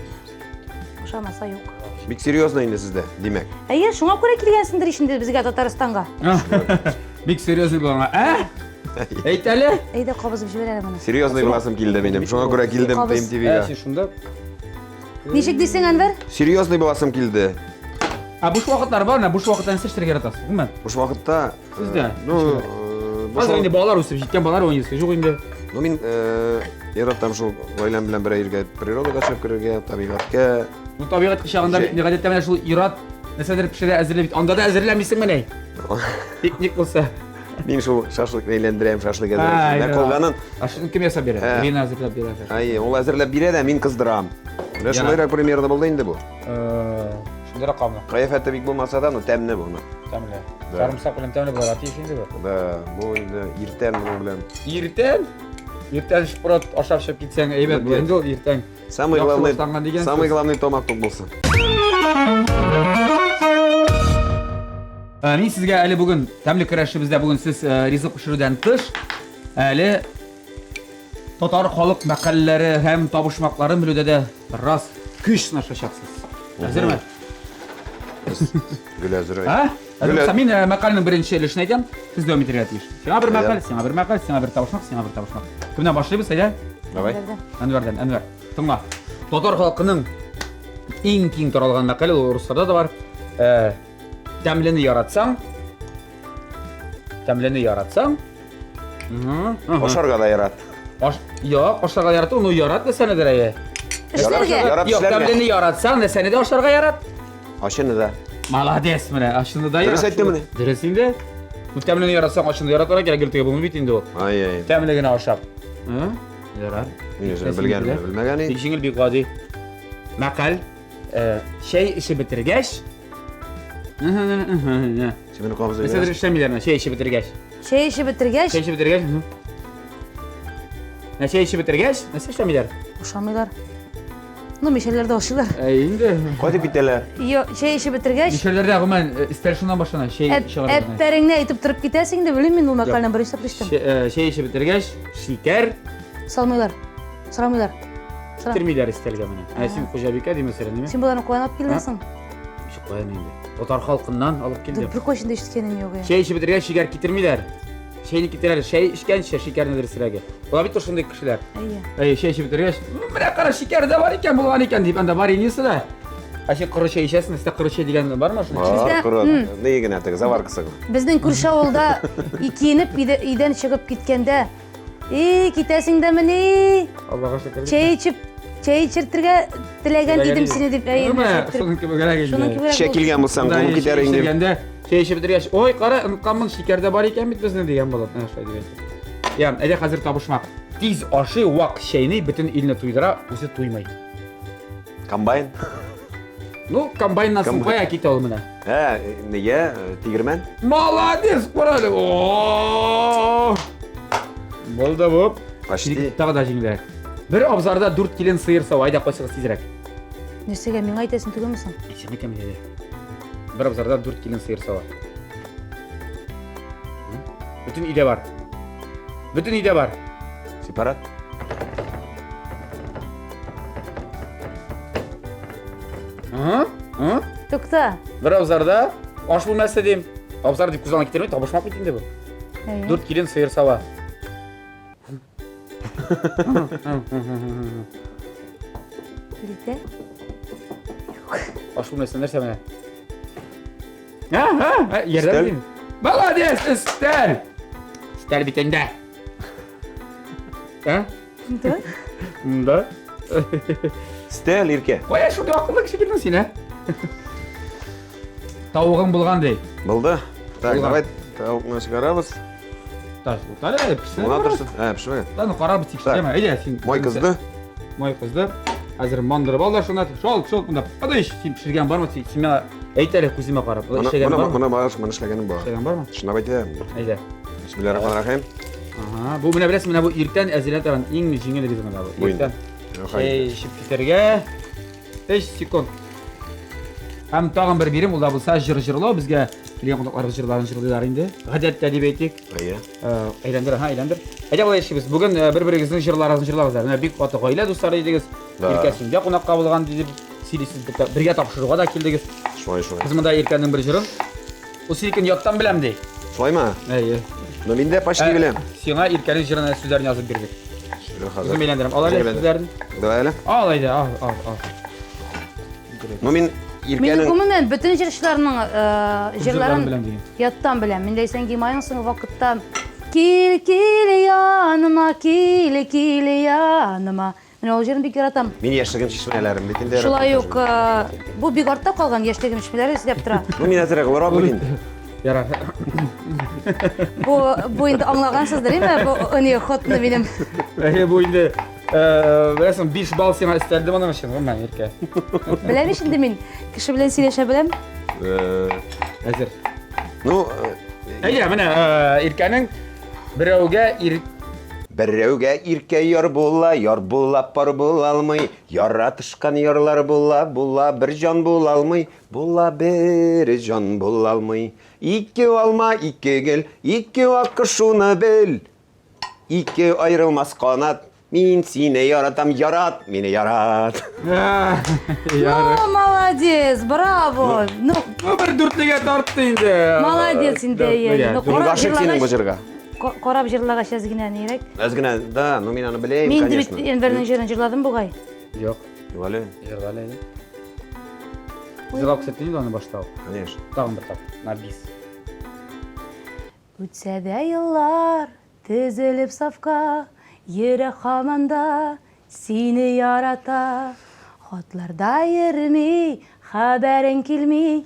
Ошамаса юк. Бик серьезно инде сездә, димәк. Әйе, шуңа күрә килгәнсеңдер ич инде безгә Татарстанга. Бик серьезный булган. Ә? Әйт әле. Әйдә кабызып җибәр әле моны. Серьезный буласым килде минем. Шуңа күрә килдем ТМТВга. Ә, син шунда. Ничек дисең, Әнвәр? Серьезный буласым килде. Ә буш вакытлар бар, менә буш вакытта нәрсә эшләргә яратасыз, гомумән? Буш вакытта Сездә. Ну, хәзер инде балалар үсеп җиткән, балалар уйныйсы юк инде. Ну, мин яратам шул гаиләм белән бер җиргә природага чыгып керергә, табигатькә. Ну, табигать кочагында бит гадәттә менә шул ир-ат нәрсәдер пешерә, әзерли бит. Анда да әзерләмисеңмени? Пикник булса. Мин шул шашлыкны әйләндерәм, шашлык әзерләп. Менә калганын. Ә шуны кем ясап бирә? Ирина әзерләп бирә. Әйе, ул әзерләп бирә дә, мин кыздырам. Менә шулайрак примерно булды инде бу. Шундыйрак калмы? Кыяфәте бик булмаса да, но тәмле бу. Тәмле. Сарымсак белән тәмле булырга тиеш инде бу. Да, бу инде иртән моның белән. Иртән? Иртән шпрот ашап чыгып китсәң әйбәт була инде ул иртән. Самый главный, самый главный тамак тук булсын. Мин сезгә әле бүген тәмле көрәшебездә бүген сез ризык пешерүдән тыш әле татар халык мәкальләре һәм табышмакларын белүдә дә бераз көч сынашачаксыз. Әзерме? Гөл әзер. А? Әле мин э, мәкальнең беренче өлешен әйтәм, сез дәвам итәргә тиеш. Сиңа бер мәкаль, сиңа бер мәкаль, сиңа бер табышмак, сиңа бер табышмак. Кемнән башлыйбыз, әйдә? Давай. Әнвәрдән, Әнвәр. Тыңла. Татар халкының иң киң таралган мәкале ул русларда да бар. Э, тәмлене яратсаң, тәмлене яратсаң, Ашарга да ярат. Аш, юк, ашарга ярату, ну ярат нәрсәнедер әйе. Эшләргә. Ярат Юк, эшләргә. тәмлене яратсаң, нәрсәне дә ашарга ярат. Ашыны да. Молодец менә, ашыны да ярат. Дөрес әйттемени? Дөрес инде. Ну, тәмлене яратсаң, ашыны яратырга кирәк, гел теге булмый бит инде ул. Ай-ай. Тәмле генә ашап. Ярар. Мин үзем белгәнемне белмәгән Бик җиңел, бик гади. Мәкаль. Э, чәй эчеп бетергәч, Син мине кабызып Нәрсәдер эшләмиләр менә, чәй эчеп бетергәч. Чәй эчеп бетергәч. Чәй эчеп бетергәч. Менә чәй эчеп бетергәч, нәрсә эшләмиләр? Ашамыйлар. Ну, мишәрләрдә ашыйлар. Ә инде. Кайтып китәләр. Йо, чәй эчеп бетергәч. Мишәрләрдә гомумән э, өстәл шуннан башлана, чәй чыгарып. Әппәреңне әйтеп торып китәсең инде, белмим мин ул мәкальне беренче тапкыр ишеттем. Э, чәй эчеп бетергәч, шикәр салмыйлар. Сорамыйлар. Китермиләр өстәлгә менә. Ә син хуҗабикә димәсәләр, ниме? Син боларны каян алып килдең соң? Ничек каян инде? Татар халкыннан алып килдем. Беркайчан да ишеткәнем юк. Чәй эчеп бетергәч, шикәр китермиләр. Чәйне китерәләр, чәй эчкәнче шикәрне дөресрәге. Була бит шундый кешеләр. Әйе. Әйе, чәй эчеп бетергәч, менә кара шикәр дә бар икән, булган икән дип, анда вареньесы да. Ә син коры чәй эчәсең, сездә коры чәй дигән бармы шундый? Бар, коры. Ни генә теге заваркасы гына. Безнең күрше авылда киенеп өйдән чыгып киткәндә, и, китәсең дә мени? Аллага шөкер. Чәй эчеп, чәй эчертергә теләгән идем сине дип. Әйе, шуның кебегрәк инде. Шуның кебегрәк. Чәй килгән булсаң, куып китәр инде. Чәй эчеп бетергәч, ой, кара, онытканмын, шикәр дә бар икән бит безнең дигән булып. Менә шулай дип әйтә. Я, әйдә хәзер табышмак. Тиз ашый, вак чәйни, бөтен илне туйдыра, үзе туймый. Комбайн. Ну, комбайннан соң кая китә ул менә? Ә, нигә? Тегермән? Молодец, кара әле. О! Булды бу. Почти. Тагы да җиңелрәк. Бер абзарда дүрт килен сыер сава, әйдә кайсыгыз тизрәк. Нәрсәгә миңа әйтәсең түгелме соң? Сиңа әйтәм инде. Бер абзарда дүрт килен сыер сава. Бөтен өйдә бар. Бөтен өйдә бар. Сепарат. Ага, ага. Тукта. Бер абзарда аш бүлмәсе дим. Абзар дип күз алдына китермей, табышмак бит инде бу. Дүрт килен сыер сава. Плитә? Аш бүлмәсе нәрсә менә? Һа, һа, ярдәм итим. Молодец, өстәл. Өстәл бит инде. Ә? Да? Да. Өстәл, Иркә. Кая шундый акыллы кеше килдең син, ә? Тавыгың булган ди. Булды. Так, давай тавыкны чыгарабыз. Так, утар әле, пешсен. Була торсын. Ә, пешмәгән. Да, ну карарбыз тикшерәме. Әйдә, син. Май кызды. Май кызды. Хәзер мандырып ал да шуны. Шол, шол монда. Подожди, син пешергән бармы? Син миңа әйт әле күземә карап. Моны Эшләгән бармы? Моны бар, моны эшләгәнем бар. Эшләгән бармы? Чынлап әйтәм. Әйдә. Бисмиллахир-рахманир-рахим. Ага, бу менә беләсең, менә бу иртән әзерләнә торган иң җиңел ризык менә бу. Иртән. Чәй эчеп китәргә 3 секунд. Һәм тагын бер бирем, ул да булса җыр җырлау. Безгә килгән кунакларыбыз җырларын җырлыйлар инде. Гадәттә дип әйтик. Әйе. Әйләндер, ага, әйләндер. Әйдә болай эшлибез. Бүген бер-берегезнең җырларыгызны җырлагыз. Менә бик каты гаилә дуслары идегез. Иркә синдә кунакка булган дип сөйлисез. Бергә тапшыруга да килдегез. Шулай, шулай. Без монда Иркәнең бер җырын. Ул синекен яттан беләм ди. Шулаймы? Әйе. Ну мин дә почти беләм. Сиңа Иркәнең җырына сүзләрен язып бирдек. Үзем әйләндерәм. Ал әле сүзләрен. Давай әле. Ал әйдә, ал, ал, ал. Ну мин Мин гомумән бөтен җырчыларның җырларын яттан беләм. Мин Ләйсән Гимаевның соңгы вакытта Кил, кил яныма, кил, кил яныма. Менә ул җырын бик яратам. Мин яшьлегем чишмәләрем бит инде. Шулай ук бу бик артта калган яшьлегем чишмәләре эзләп тора. Ну мин әзрәк олырак бит инде. Ярар. Бу бу инде аңлагансыздыр, әйме? Бу ни ходны минем. Әйе, бу инде беләсең, 5 балл сиңа өстәлде моның өчен, гомумән, Иркә. Беләм ич инде мин. Кеше белән сөйләшә беләм. Әзер. Ну, әйе, менә Иркәнең берәүгә ир Берәүгә иркә яр була, яр була, пар була алмый. Яратышкан ярлар була, була, бер җан була алмый. Була бер җан була алмый. Ике алма, ике гөл, ике аккош шуны бел. Ике аерылмас канат. Мин сине яратам, ярат, мине ярат. Ну, молодец, браво. Ну, ну бер дүртлегә тартты инде. Молодец инде. Ну, карап гашык синең бу җырга. Карап җырлагач әз генә нирәк. Әз генә, да, ну мин аны беләм, конечно. Мин бит Энвернең җырын җырладым бугай. Юк. Юк әле. Җырла әле. Җырлап күрсәттең инде аны башта ук. Конечно. Тагын бер тапкыр, на бис. Үтсә дә еллар, Тезелеп сафка, йөрәк һаман да сине ярата. Хатларда йөрми, хәбәрең килми,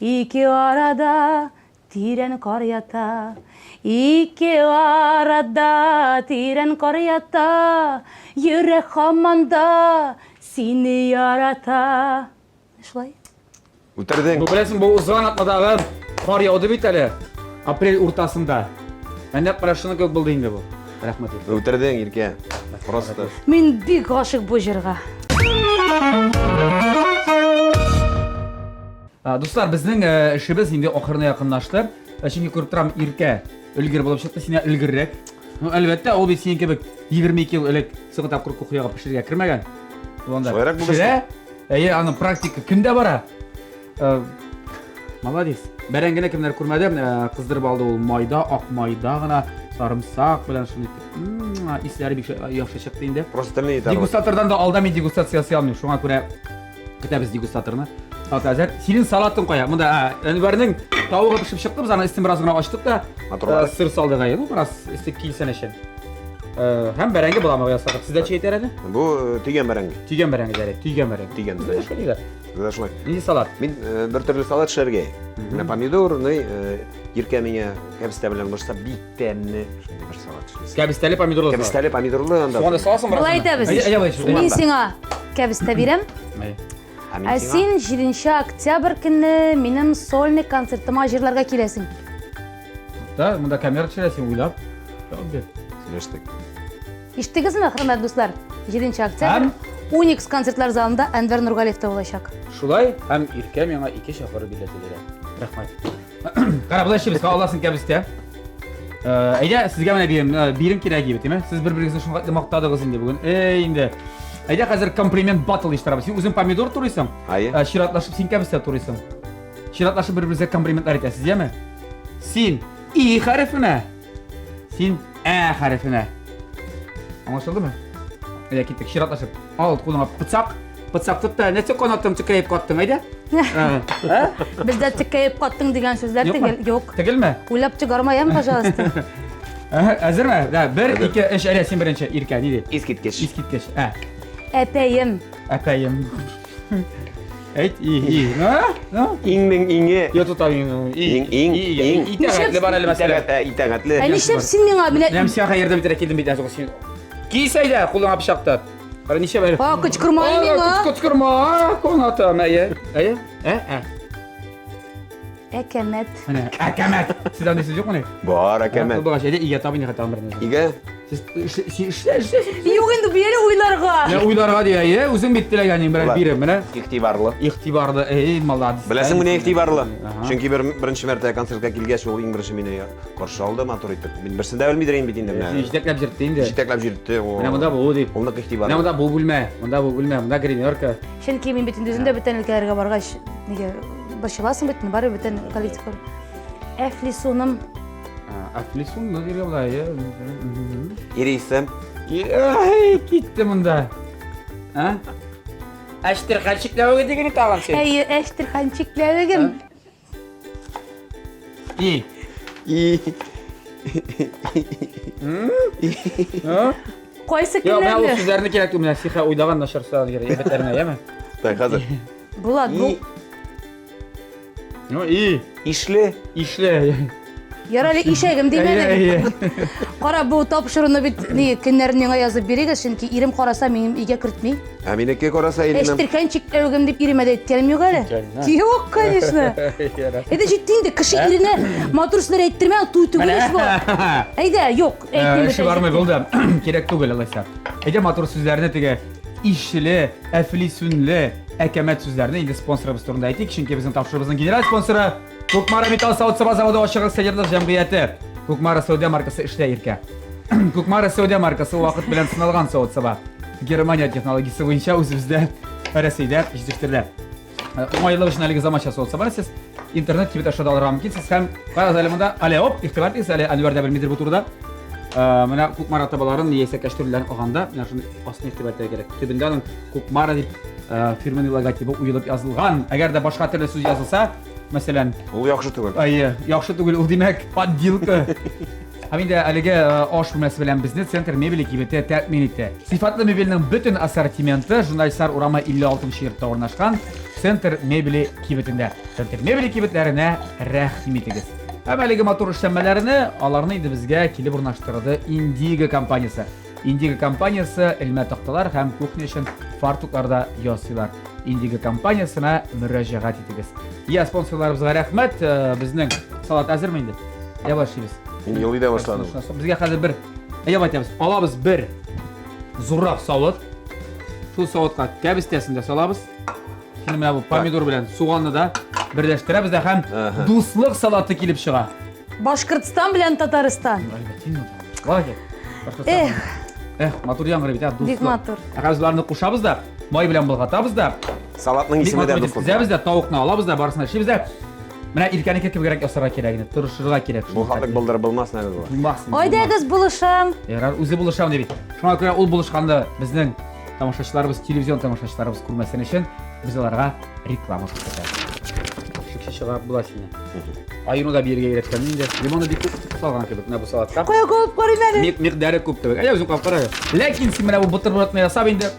ике арада тирән кар ята. Ике арада тирән кар ята, йөрәк һаман да сине ярата. Шулай. Үтердең. Бу беләсең, бу узган атнадагы кар яуды бит әле. Апрель уртасында. Ә нәкъ менә шуның кебек булды инде бу. Рәхмәт. Үтердең, Иркә. Просто. Мин бик гашыйк бу җырга. Дуслар, безнең э, эшебез инде ахырына якынлашты. Э, чөнки күреп торам, Иркә өлгер булып чыкты, синә өлгеррәк. Ну, әлбәттә, ул бит синең кебек 22 ел элек соңгы тапкыр кухняга пешерергә кермәгән. Ул анда Шулайрак булды пешерә. Әйе, аның практика көндә бара. Э, Молодец. Бәрәңгене кемнәр күрмәде, э, кыздырып алды ул майда, ак майда гына, сарымсак белән шуны итеп. М, Исләре бик яхшы чыкты инде. Просто телне итә. Дегустатордан да алда мин дегустация ясый алмыйм, шуңа күрә көтәбез дегустаторны. Салат әзер. Синең салатың кая? Монда, ә, Әнвәрнең тавыгы пешеп чыкты, без аны өстен бераз гына ачтык та, Матурлар. э, сыр салдык әйе, ну бераз өсте килсен өчен. Э, һәм бәрәңге боламыгы ясадык. Сездә ничә әйтәр әле? Бу э, тигән бәрәңге. Тигән бәрәңге дәрә, тигән бәрәңге. Тигән Бездә шулай диләр. Бездә шулай. Нинди салат? Мин э, бер төрле салат эшләргә. Менә помидор, ну, э, Иркә миңа кәбестә белән булышса бик тәмле шундый бер салат эшлисе. Кәбестәле помидорлы салат. Кәбестәле помидорлы анда. Суган да саласың бераз. Болай итәбез. Мин сиңа кәбестә бирәм. Ә мин Ә сиңа? син 7 октябрь көнне минем сольный концертыма җырларга киләсең. Да, монда камера төшерә, син уйлап. Җавап бир. Сөйләштек. Ишеттегезме, хөрмәтле дуслар? 7 октябрь Уникс концертлар залында Әнвәр Нургалиев та булачак. Шулай, һәм Иркә миңа ике чакыру билеты бирә. Рәхмәт. Кара, болай эшлибез, аласың кәбестә. Э, әйдә, сезгә менә бирем, э, бирем кирәк егет, димә? Сез бер-берегезне шуңа хәтле мактадыгыз инде бүген. Эй, инде. Әйдә, хәзер комплимент батл оештырабыз. Син үзең помидор турыйсың, Әйе. э, чиратлашып син кәбестә турыйсың. Чиратлашып бер-беребезгә комплиментлар әйтәсез, яме? Син И хәрефенә, син Ә хәрефенә. Аңлашылдымы? Әйдә, киттек, чиратлашып. Ал кулыңа пычак. Пычак тот та, нәрсә канатым текәеп каттың, әйдә? Ә? Ә? Бездә текәеп каттың дигән сүзләр Юкмы? тегел, юк. Тегелме? Уйлап чыгармаям, пожалуйста. Әһә, Әзерме? Да, бер, ике, өч, әйдә, син беренче, Иркә, ни ди? Искиткеч. Искиткеч. Ә, Әпәем. әпәем. Әйт, и, и. Ну, ну. Иңнең иңе. Я тота иң, и. Иң, иң, иң. Итәгатьле бар әле мәсәлән. Итәгать, итәгатьле. Ә нишләп син миңа менә Менә сиңа ярдәм итәргә килдем бит, әзер син. Кис әйдә, кулыңа пычак тот. Кара ничә бер. А, кычкырма миңа. Кычкырма, канатым, әйе. Әйе? Ә, ә. Әкәмәт. Менә, әкәмәт. Сездә андый сүз юкмыни? Бар әкәмәт. Булгач, әйдә, игә табын яхата берне. Игә? Сез эшлә, эшлә. Юк инде бу әле уйларга. Менә уйларга ди, әйе, үзең бит теләгән берәр бирем, менә. Игътибарлы. Игътибарлы, эй, молодец. Беләсеңме ни игътибарлы? Чөнки бер беренче мәртәбә концертка килгәч, ул иң беренче мине каршы алды матур итеп. Мин берсен дә белмидер инде бит инде менә. Җитәкләп йөртте инде. Җитәкләп йөртте. Менә монда бу дип. Ул нык игътибарлы. Менә монда бу бүлмә, монда бу бүлмә, монда гримерка. Чөнки мин бит инде үзем дә бүтән өлкәләргә баргач, нигә борчыласың бит, барыбер бүтән коллектив. Әфлисуным. Әфлисун да диргә була, әйе. Ирисем. Ай, китте монда. А? Әштерхан чикләвеге дигән тагын син. Әйе, әштерхан чикләвегем. И. И. Кайсы Юк, менә ул көннәрне? сүзләрне кирәк түгел, менә сиха уйлаган начар сүзләр кирәк, әйбәтләренә, яме? Так, хәзер. Булат, бу И. Ну, и, Ишле. ишле. Ярар әле ишәгем димәдең. Әйе, әйе. Кара, бу тапшыруны бит ни көннәрен миңа язып бирегез, чөнки ирем караса минем өйгә кертми. Ә минеке караса иремем. Әштеркән чикләвегем дип иремә дә әйткәнем юк әле. Әйткән, Юк, конечно. Әйдә җитте инде, кеше иренә матур сүзләр әйттермә, туй түгел ич бу. Әйдә, юк, әйтмим. Эше бармый булды. Кирәк түгел алайса. Әйдә матур сүзләрне теге ишле, әфлисүнле, әкәмәт сүзләрне инде спонсорыбыз турында әйтик, чөнки безнең тапшыруыбызның генераль спонсоры Кукмара металл савыт-саба заводы ачык акционерлык җәмгыяте. Кукмара сәүдә маркасы эшлә иркә. Кукмара сәүдә маркасы вакыт белән сыналган савыт-саба. Германия технологиясе буенча үзебездә Рәсәйдә җитештерелә. Э, уңайлылык өчен әлеге заманча савыт-саба сез интернет кибет аша да алырга мөмкинсез һәм карагыз әле монда әле оп игътибар итегез әле Әнвәр дә белмидер бу турыда. Э, менә Кукмара табаларын яисә кәчтүрләрен алганда менә шуны астына игътибар итәргә кирәк. Төбендә аның Кукмара дип э, фирменный логотибы уелып язылган. Әгәр дә башка төрле сүз язылса, мәсәлән, Ул яхшы түгел. Әйе, яхшы түгел, ул димәк, подделка. Һәм инде әлеге э, аш бүлмәсе белән безне Центр мебели кибете тәэмин итте. Сыйфатлы мебельнең бөтен ассортименты Журналистлар урамы 56 йортта урнашкан Центр мебели кибетендә. Центр мебели кибетләренә рәхим итегез. Һәм әлеге матур эшләнмәләрне аларны инде безгә килеп урнаштырды Индиго компаниясе. Индиго компаниясе элмә такталар һәм кухня өчен фартуклар да ясыйлар. Индиго компаниясенә мөрәҗәгать итегез. Я, спонсорларыбызга рәхмәт. Э, безнең салат әзерме инде? Я башлыйбыз. Мин елый да башладым. Безгә хәзер бер әйдә әйтәбез. Алабыз бер зуррак савыт. Шул савытка кәбестәсен дә салабыз. Шуны менә бу помидор белән суганны да берләштерәбез дә һәм дуслык салаты килеп чыга. Башкортстан белән Татарстан. Эх. Эх, матур яңгыр бит, ә, дуслык. Бик матур. Ә хәзер боларны кушабыз да, май белән болгатабыз да. Салатның исеме дә дуслык. Тезәбез дә, тавыкны алабыз да, барысын эшлибез дә. Менә иркәнеке кебегрәк ясарга кирәк инде, тырышырга кирәк. Бу хатык булдырып булмас нәрсә була. Булмас. Айдагыз булышам. Ярар, үзе булышам ди бит. Шуңа күрә ул булышканда безнең тамашачыларыбыз, телевизион тамашачыларыбыз күрмәсен өчен без аларга реклама күрсәтәбез. Шикче чыгарып була сине. Аюны да бирергә өйрәткән инде. Лимонны бик күп салган кебек менә бу салатка. Кая кабып карыйм әле. Мик микъдары күп кебек. Әйдә үзең кабып кара. Ләкин син менә бу бутербродны ясап инде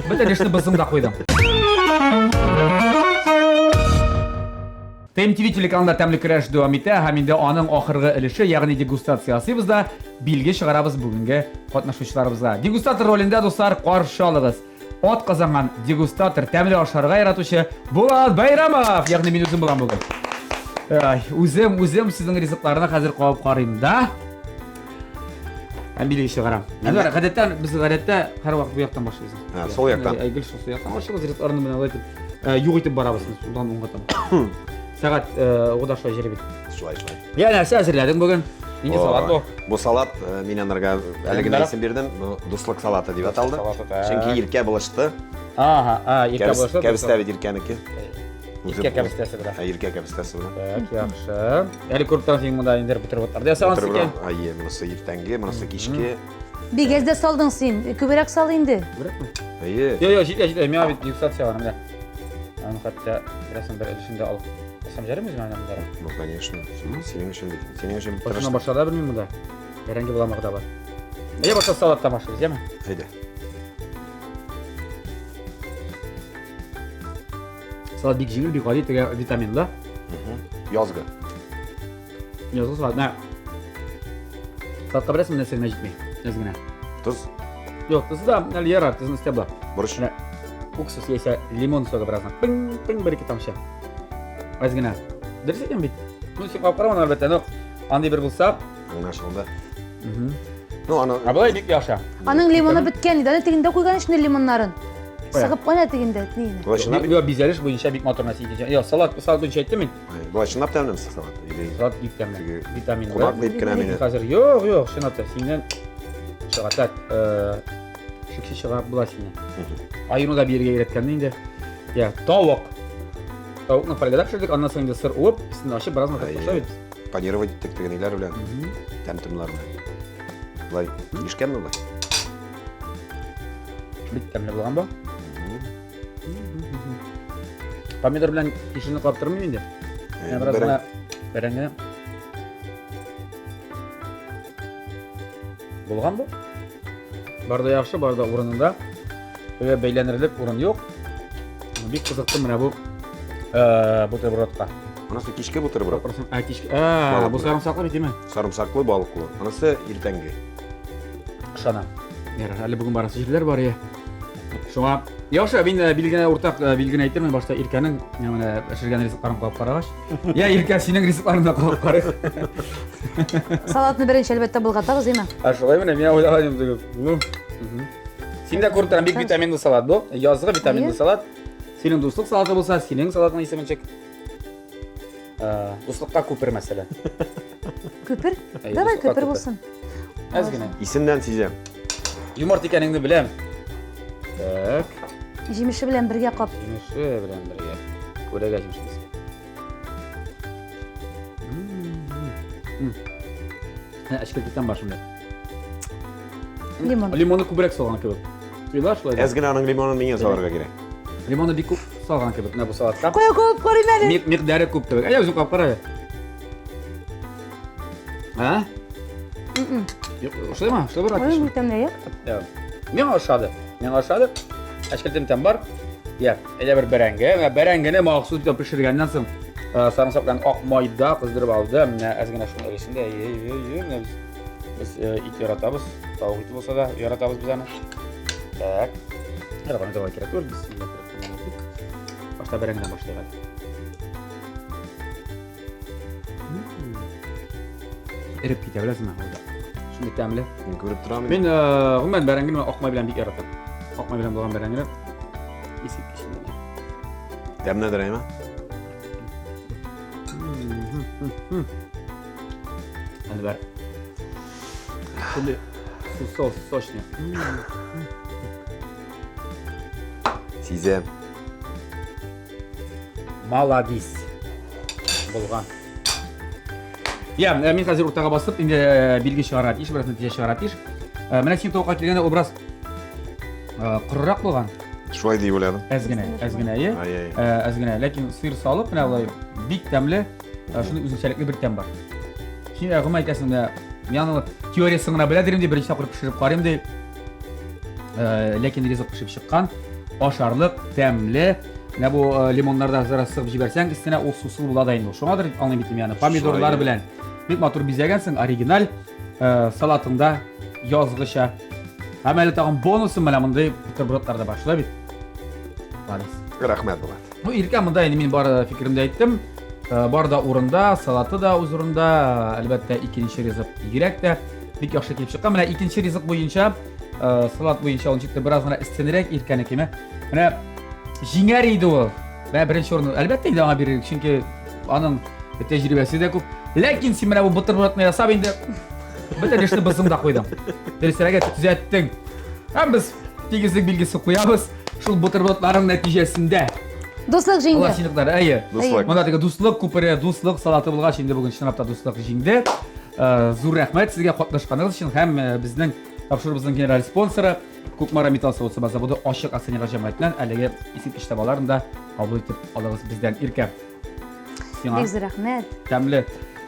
бөтен эшне бозың да куйдың. ТМТВ телеканалында тәмле көрәш дәвам итә һәм инде аның ахыргы өлеше, ягъни дегустация ясыйбыз да, билге чыгарабыз бүгенге катнашучыларыбызга. Дегустатор ролендә, дуслар, каршы алыгыз. Ат казанган дегустатор, тәмле ашарга яратучы Булат Байрамов, ягъни мин үзем булам бүген. Ай, үзем, үзем сезнең ризыкларны хәзер кабып карыйм да. Һәм билге чыгарам. Әнвәр, гадәттә без гадәттә һәрвакыт бу яктан башлыйбыз. Ә, сол яктан. Әй, гел шул яктан башлыйбыз, ризыкларны менә алай итеп, э, юк итеп барабыз сулдан уңга таба. Сәгать э, угда шулай җыри бит. Шулай, шулай. Я нәрсә әзерләдең бүген? Нинди салат бу? Бу салат э, мин анарга әле генә исем бирдем. Бу дуслык салаты дип аталды. Чөнки Иркә булышты. Ага, а, Иркә булышты. Кәбестә бит Иркәнеке. Иркә кәбестәсе белән. Ә, Иркә кәбестәсе белән. Так, яхшы. Әле күреп торам син монда инде бутербродлар да ясагансың икән. Әйе, монысы иртәнге, монысы кичке. Бик әз дә салдың син. Күбрәк сал инде. Күбрәкме? Әйе. Йо, йо, җитә, җитә. Миңа бит дегустация бар менә. Аны хәтта берәсен бер өлешен дә алып алсам ярыймы үземә аны монда? Ну, конечно. Синең өчен бит. Синең өчен бит. Башына башта да белмим монда. Бәрәңге боламыгы да бар. Әйдә башта салаттан башлыйбыз, яме? Әйдә. Салат бик җиңел, бик гади, теге витаминлы. Язгы. Язгы салат. Менә. Салатка беләсеңме нәрсә генә җитми? Әз генә. Тоз. Юк, тозы да әле ярар, тозын өстәп була. Борыч. Менә уксус яисә лимон согы бераз гына. Пың, пың бер ике тамчы. Әз генә. Дөрес икән бит. Ну, син кабып карама, әлбәттә, но андый бер булса. Аңлашылды. Ну, аны Ә болай бик яхшы. Аның лимоны беткән иде. Аны тегендә куйган ичне лимоннарын. Сыгып куйна тегендә, ни. Болай чынлап, Юк, бизәлеш буенча бик матур нәрсә икән. Юк, салат, салат буенча әйттем мин. Болай чынлап тәмлеме салат? Или Салат бик тәмле. Теге Витаминлы. Кунак дип кенә мине. Хәзер юк, юк, чынлап та синнән чыга. Так, э, шикче чыга була синнән. Аюны да биергә өйрәткән инде. Я, тавык. Тавыкны фольгада пешердек, аннан соң инде сыр уып, өстен ачып бераз гына Әйе. ташлап бит. Панировать иттек теге ниләр белән, тәм-томлар белән. Болай килешкәнме болай? Бик тәмле булган бу. Помидор белән кишерне каптырмыйм инде. Менә бераз гына бәрәңге. Булган бу. Бар да яхшы, бар да урынында. Өйгә бәйләнерлек урын юк. Бик кызыктым менә бу э, бутербродка. Анысы кичке бутерброд. Ә, кичке. Ә, бу сарымсаклы бит, димме? Сарымсаклы, балыклы. Анысы иртәнге. Ышанам. Ярар, әле бүген барасы җирләр бар, я. Шуңа яхшы, мин э, билгене уртак э, билгене әйтермен башта Иркәнең э, менә пешергән ризыкларын кабып карагач. Я, Иркә, синең ризыкларыңны да кабып карыйк. Салатны беренче әлбәттә болгатабыз, әйме? Ә шулай менә мин уйлаган идем. Ну. Син дә күреп торам, бик витаминлы салат бу. Язгы витаминлы салат. Синең дуслык салаты булса, синең салатның исеме ничек? Дуслыкка күпер мәсәлән. Күпер? Давай күпер булсын. Әз генә. Исеннән сизәм. Юмарт икәнеңне беләм. Так. Җимеше белән бергә кап. Җимеше белән бергә. Күрәгә җимеше. Менә әчкелтектән бар шунда. Лимон. Лимоны күбрәк салган кебек. Тоела шулай да? Әз генә аның лимонын миңа салырга кирәк. Лимоны бик күп салган кебек менә бу салатка. Кая кабып карыйм әле. Мик микъдары күп кебек. Әйдә үзең кабып кара әле. А? Юк, ошыймы? Шулай бер Ой, бу тәмле, Я. Миңа ошады. Миңа ошады. Әчкелтем тәм бар. Я, әйдә бер бәрәңге. Менә бәрәңгене махсус итеп пешергәннән соң э, сарымсак белән ак майда кыздырып алды. Менә әз генә шуны эресен дә. Ей, ей, ей, менә без без э, ит яратабыз. Тавык ите булса да яратабыз без аны. Так. Яратабыз давай кирәк түгел. Башта бәрәңгедән башлыйк әле. Эреп китә беләсеңме? Шундый тәмле. Мин күреп торам. Мин э, гомумән бәрәңгене ак май белән бик яратам. Ак май белән булган бәрәңгене искиткеч. Тәмледер, әйме? Әнвәр. Шундый соус сочный. Сизәм. Маладис. Булган. Я, э, мин хәзер уртага басып, инде э, билге чыгарырга тиеш, бераз нәтиҗә чыгарырга тиеш. Э, менә син тавыкка килгәндә ул бераз корырак булган. Шулай дип уйладым. Әз генә, әз генә, әйе. Әз генә, ләкин сыр салып, менә болай бик тәмле, шундый үзенчәлекле бер тәм бар. Син гомумән әйтәсең, менә мин аны теориясен генә белә дирем ди, беренче тапкыр пешереп карыйм ди. Ләкин ризык пешеп чыккан, ашарлык, тәмле. Менә бу э, лимоннарда бераз сыгып җибәрсәң, өстенә ул сусыл була да инде. Шуңадыр аңлыйм бит мин аны. Помидорлар белән бик матур бизәгәнсең, оригиналь э, салатыңда язгыча. Һәм әле тагын бонусы менә мондый бутербродлар да бар, шулай бит? Молодец. Рәхмәт, Булат. Ну, Иркә, монда инде мин бар фикеремдә әйттем. Э, бар да урында, салаты да үз урында, әлбәттә, икенче ризык бигрәк тә бик яхшы килеп чыккан. Менә икенче ризык буенча, салат буенча ул ничектер бераз гына өстенрәк Иркәнекеме. Менә җиңәр иде ул. Менә беренче урынны әлбәттә инде аңа бирер, чөнки аның тәҗрибәсе дә күп. Ләкин син менә бу бутербродны ясап инде бөтен эшне бозың да куйдың. Дөресрәге төзәттең. Һәм без тигезлек билгесе куябыз шул бутербродларың нәтиҗәсендә. Дуслык җиңде. Алла синекләр, әйе. Дуслык. Монда теге дуслык күпере, дуслык салаты булгач, инде бүген чынлап та дуслык җиңде. Э, зур рәхмәт сезгә катнашканыгыз өчен һәм э, безнең тапшыруыбызның генераль спонсоры Кукмара металл савыт-саба заводы ачык акционерлар җәмгыятеннән әлеге искиткеч табаларын да кабул итеп алыгыз бездән. Иркә, сиңа Бик зур рәхмәт. тәмле,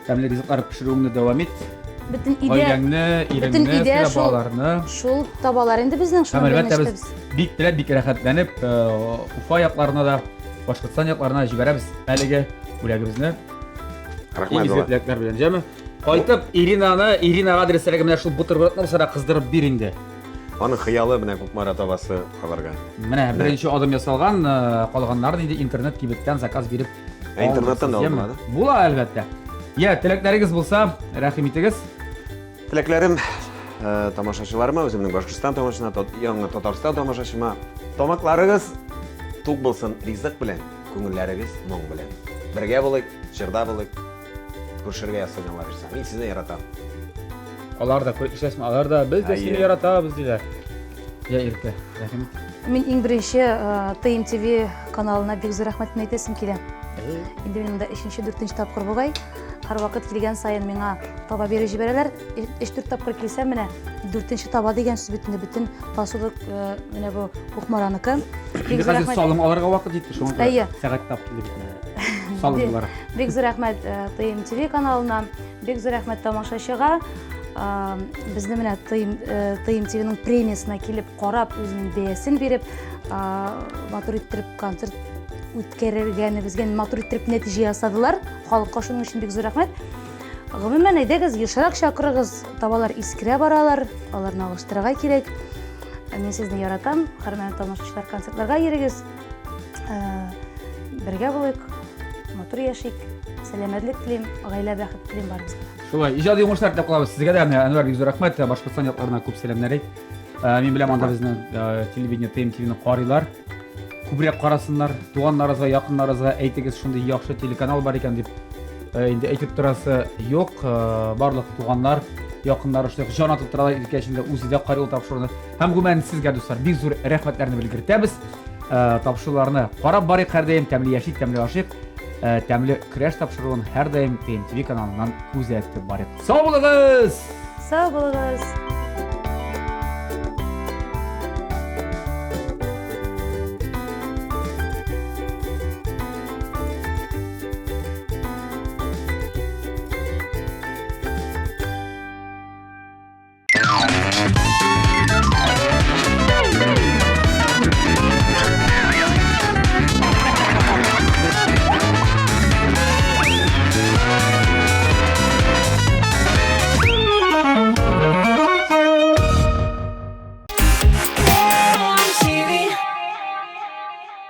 тәмле ризыклар пешерүеңне дәвам ит. Бөтен өйдә Гаиләңне, бөтен иреңне, өйдә сиңа шул- балаларны. шул табалар инде безнең Һәм шуның белән әлбәттә без эшлибез. бик теләп, бик рәхәтләнеп э, Уфа якларына да, Башкортстан якларына җибәрәбез әлеге бүләгебезне. Иң Рәхмәт, изге Булат. теләкләр белән, җәме? Кайтып Иринаны, Иринага адресрәге менә шул бутербродны булса да кыздырып бир инде. Аның хыялы менә Кукмара табасы алырга. Менә беренче адым ясалган, э, калганнарын инде интернет кибеттән заказ биреп. Ә интернеттан да алырсыз, алына, яме? Була әлбәттә. Я, теләкләрегез булса, рәхим итегез. Теләкләрем э, тамашачыларыма, үземнең Башкортстан тамашачына, яңа Татарстан тамашачыма, тамакларыгыз тук булсын ризык белән, күңелләрегез моң белән. Бергә булыйк, җырда булыйк. Күрешергә язсын, Алла бирсә. Мин сезне яратам. Алар да ишетәсеңме? Алар да без дә сине яратабыз диләр. Я Иркә, рәхим ит. Мин иң беренче ТМТВ каналына бик зур рәхмәтемне әйтәсем килә. Инде мин монда өченче, дүртенче тапкыр бугай. Һәрвакыт килгән саен миңа таба биреп җибәрәләр. Өч-дүрт тапкыр килсәм, менә дүртенче таба дигән сүз бит инде бөтен посуда менә бу Кукмараныкы. Инде хәзер салым алырга вакыт җитте, шуңа күрә сәгать тап килде бит. Салым буларак. Бик зур рәхмәт ТМТВ каналына, бик зур рәхмәт тамашачыга. Безне менә ТМТВның премиясенә килеп карап, үзенең бәясен биреп, матур иттереп концерт үткәрергәнебезгә матур иттереп нәтиҗә ясадылар. Халыкка шуның өчен бик зур рәхмәт. Гомумән, әйдәгез, ешрак чакырыгыз, табалар искерә баралар, аларны алыштырырга кирәк. Мин сезне яратам, хөрмәтле тамашачылар, концертларга йөрегез. Бергә булыйк, матур яшик, сәламәтлек телим, гаилә бәхет телим барыбызга. Шулай, иҗади уңышлар теләп калабыз сезгә дә. Менә Әнвәр, бик зур рәхмәт, Башкортстан якларына күп сәламнәр әйт. Мин беләм, анда безне телевидение, ТМТВны карыйлар. Күбрәк карасыннар, туганнарыгызга, якыннарыгызга әйтегез, шундый яхшы телеканал бар икән дип. Инде әйтеп торасы юк, барлык туганнар, Якыннары шулай ук җан атып торалар Иркә өчен дә үзе дә карый ул тапшыруны. Һәм гомумән сезгә, дуслар, бик зур рәхмәтләрне белгертәбез. Э, тапшыруларны карап барыйк һәрдаим, тәмле яшик, тәмле ашыйк. Э, тәмле көрәш тапшыруын һәрдаим ТНТВ каналыннан күзәтеп барыйк. Сау булыгыз! Сау булыгыз!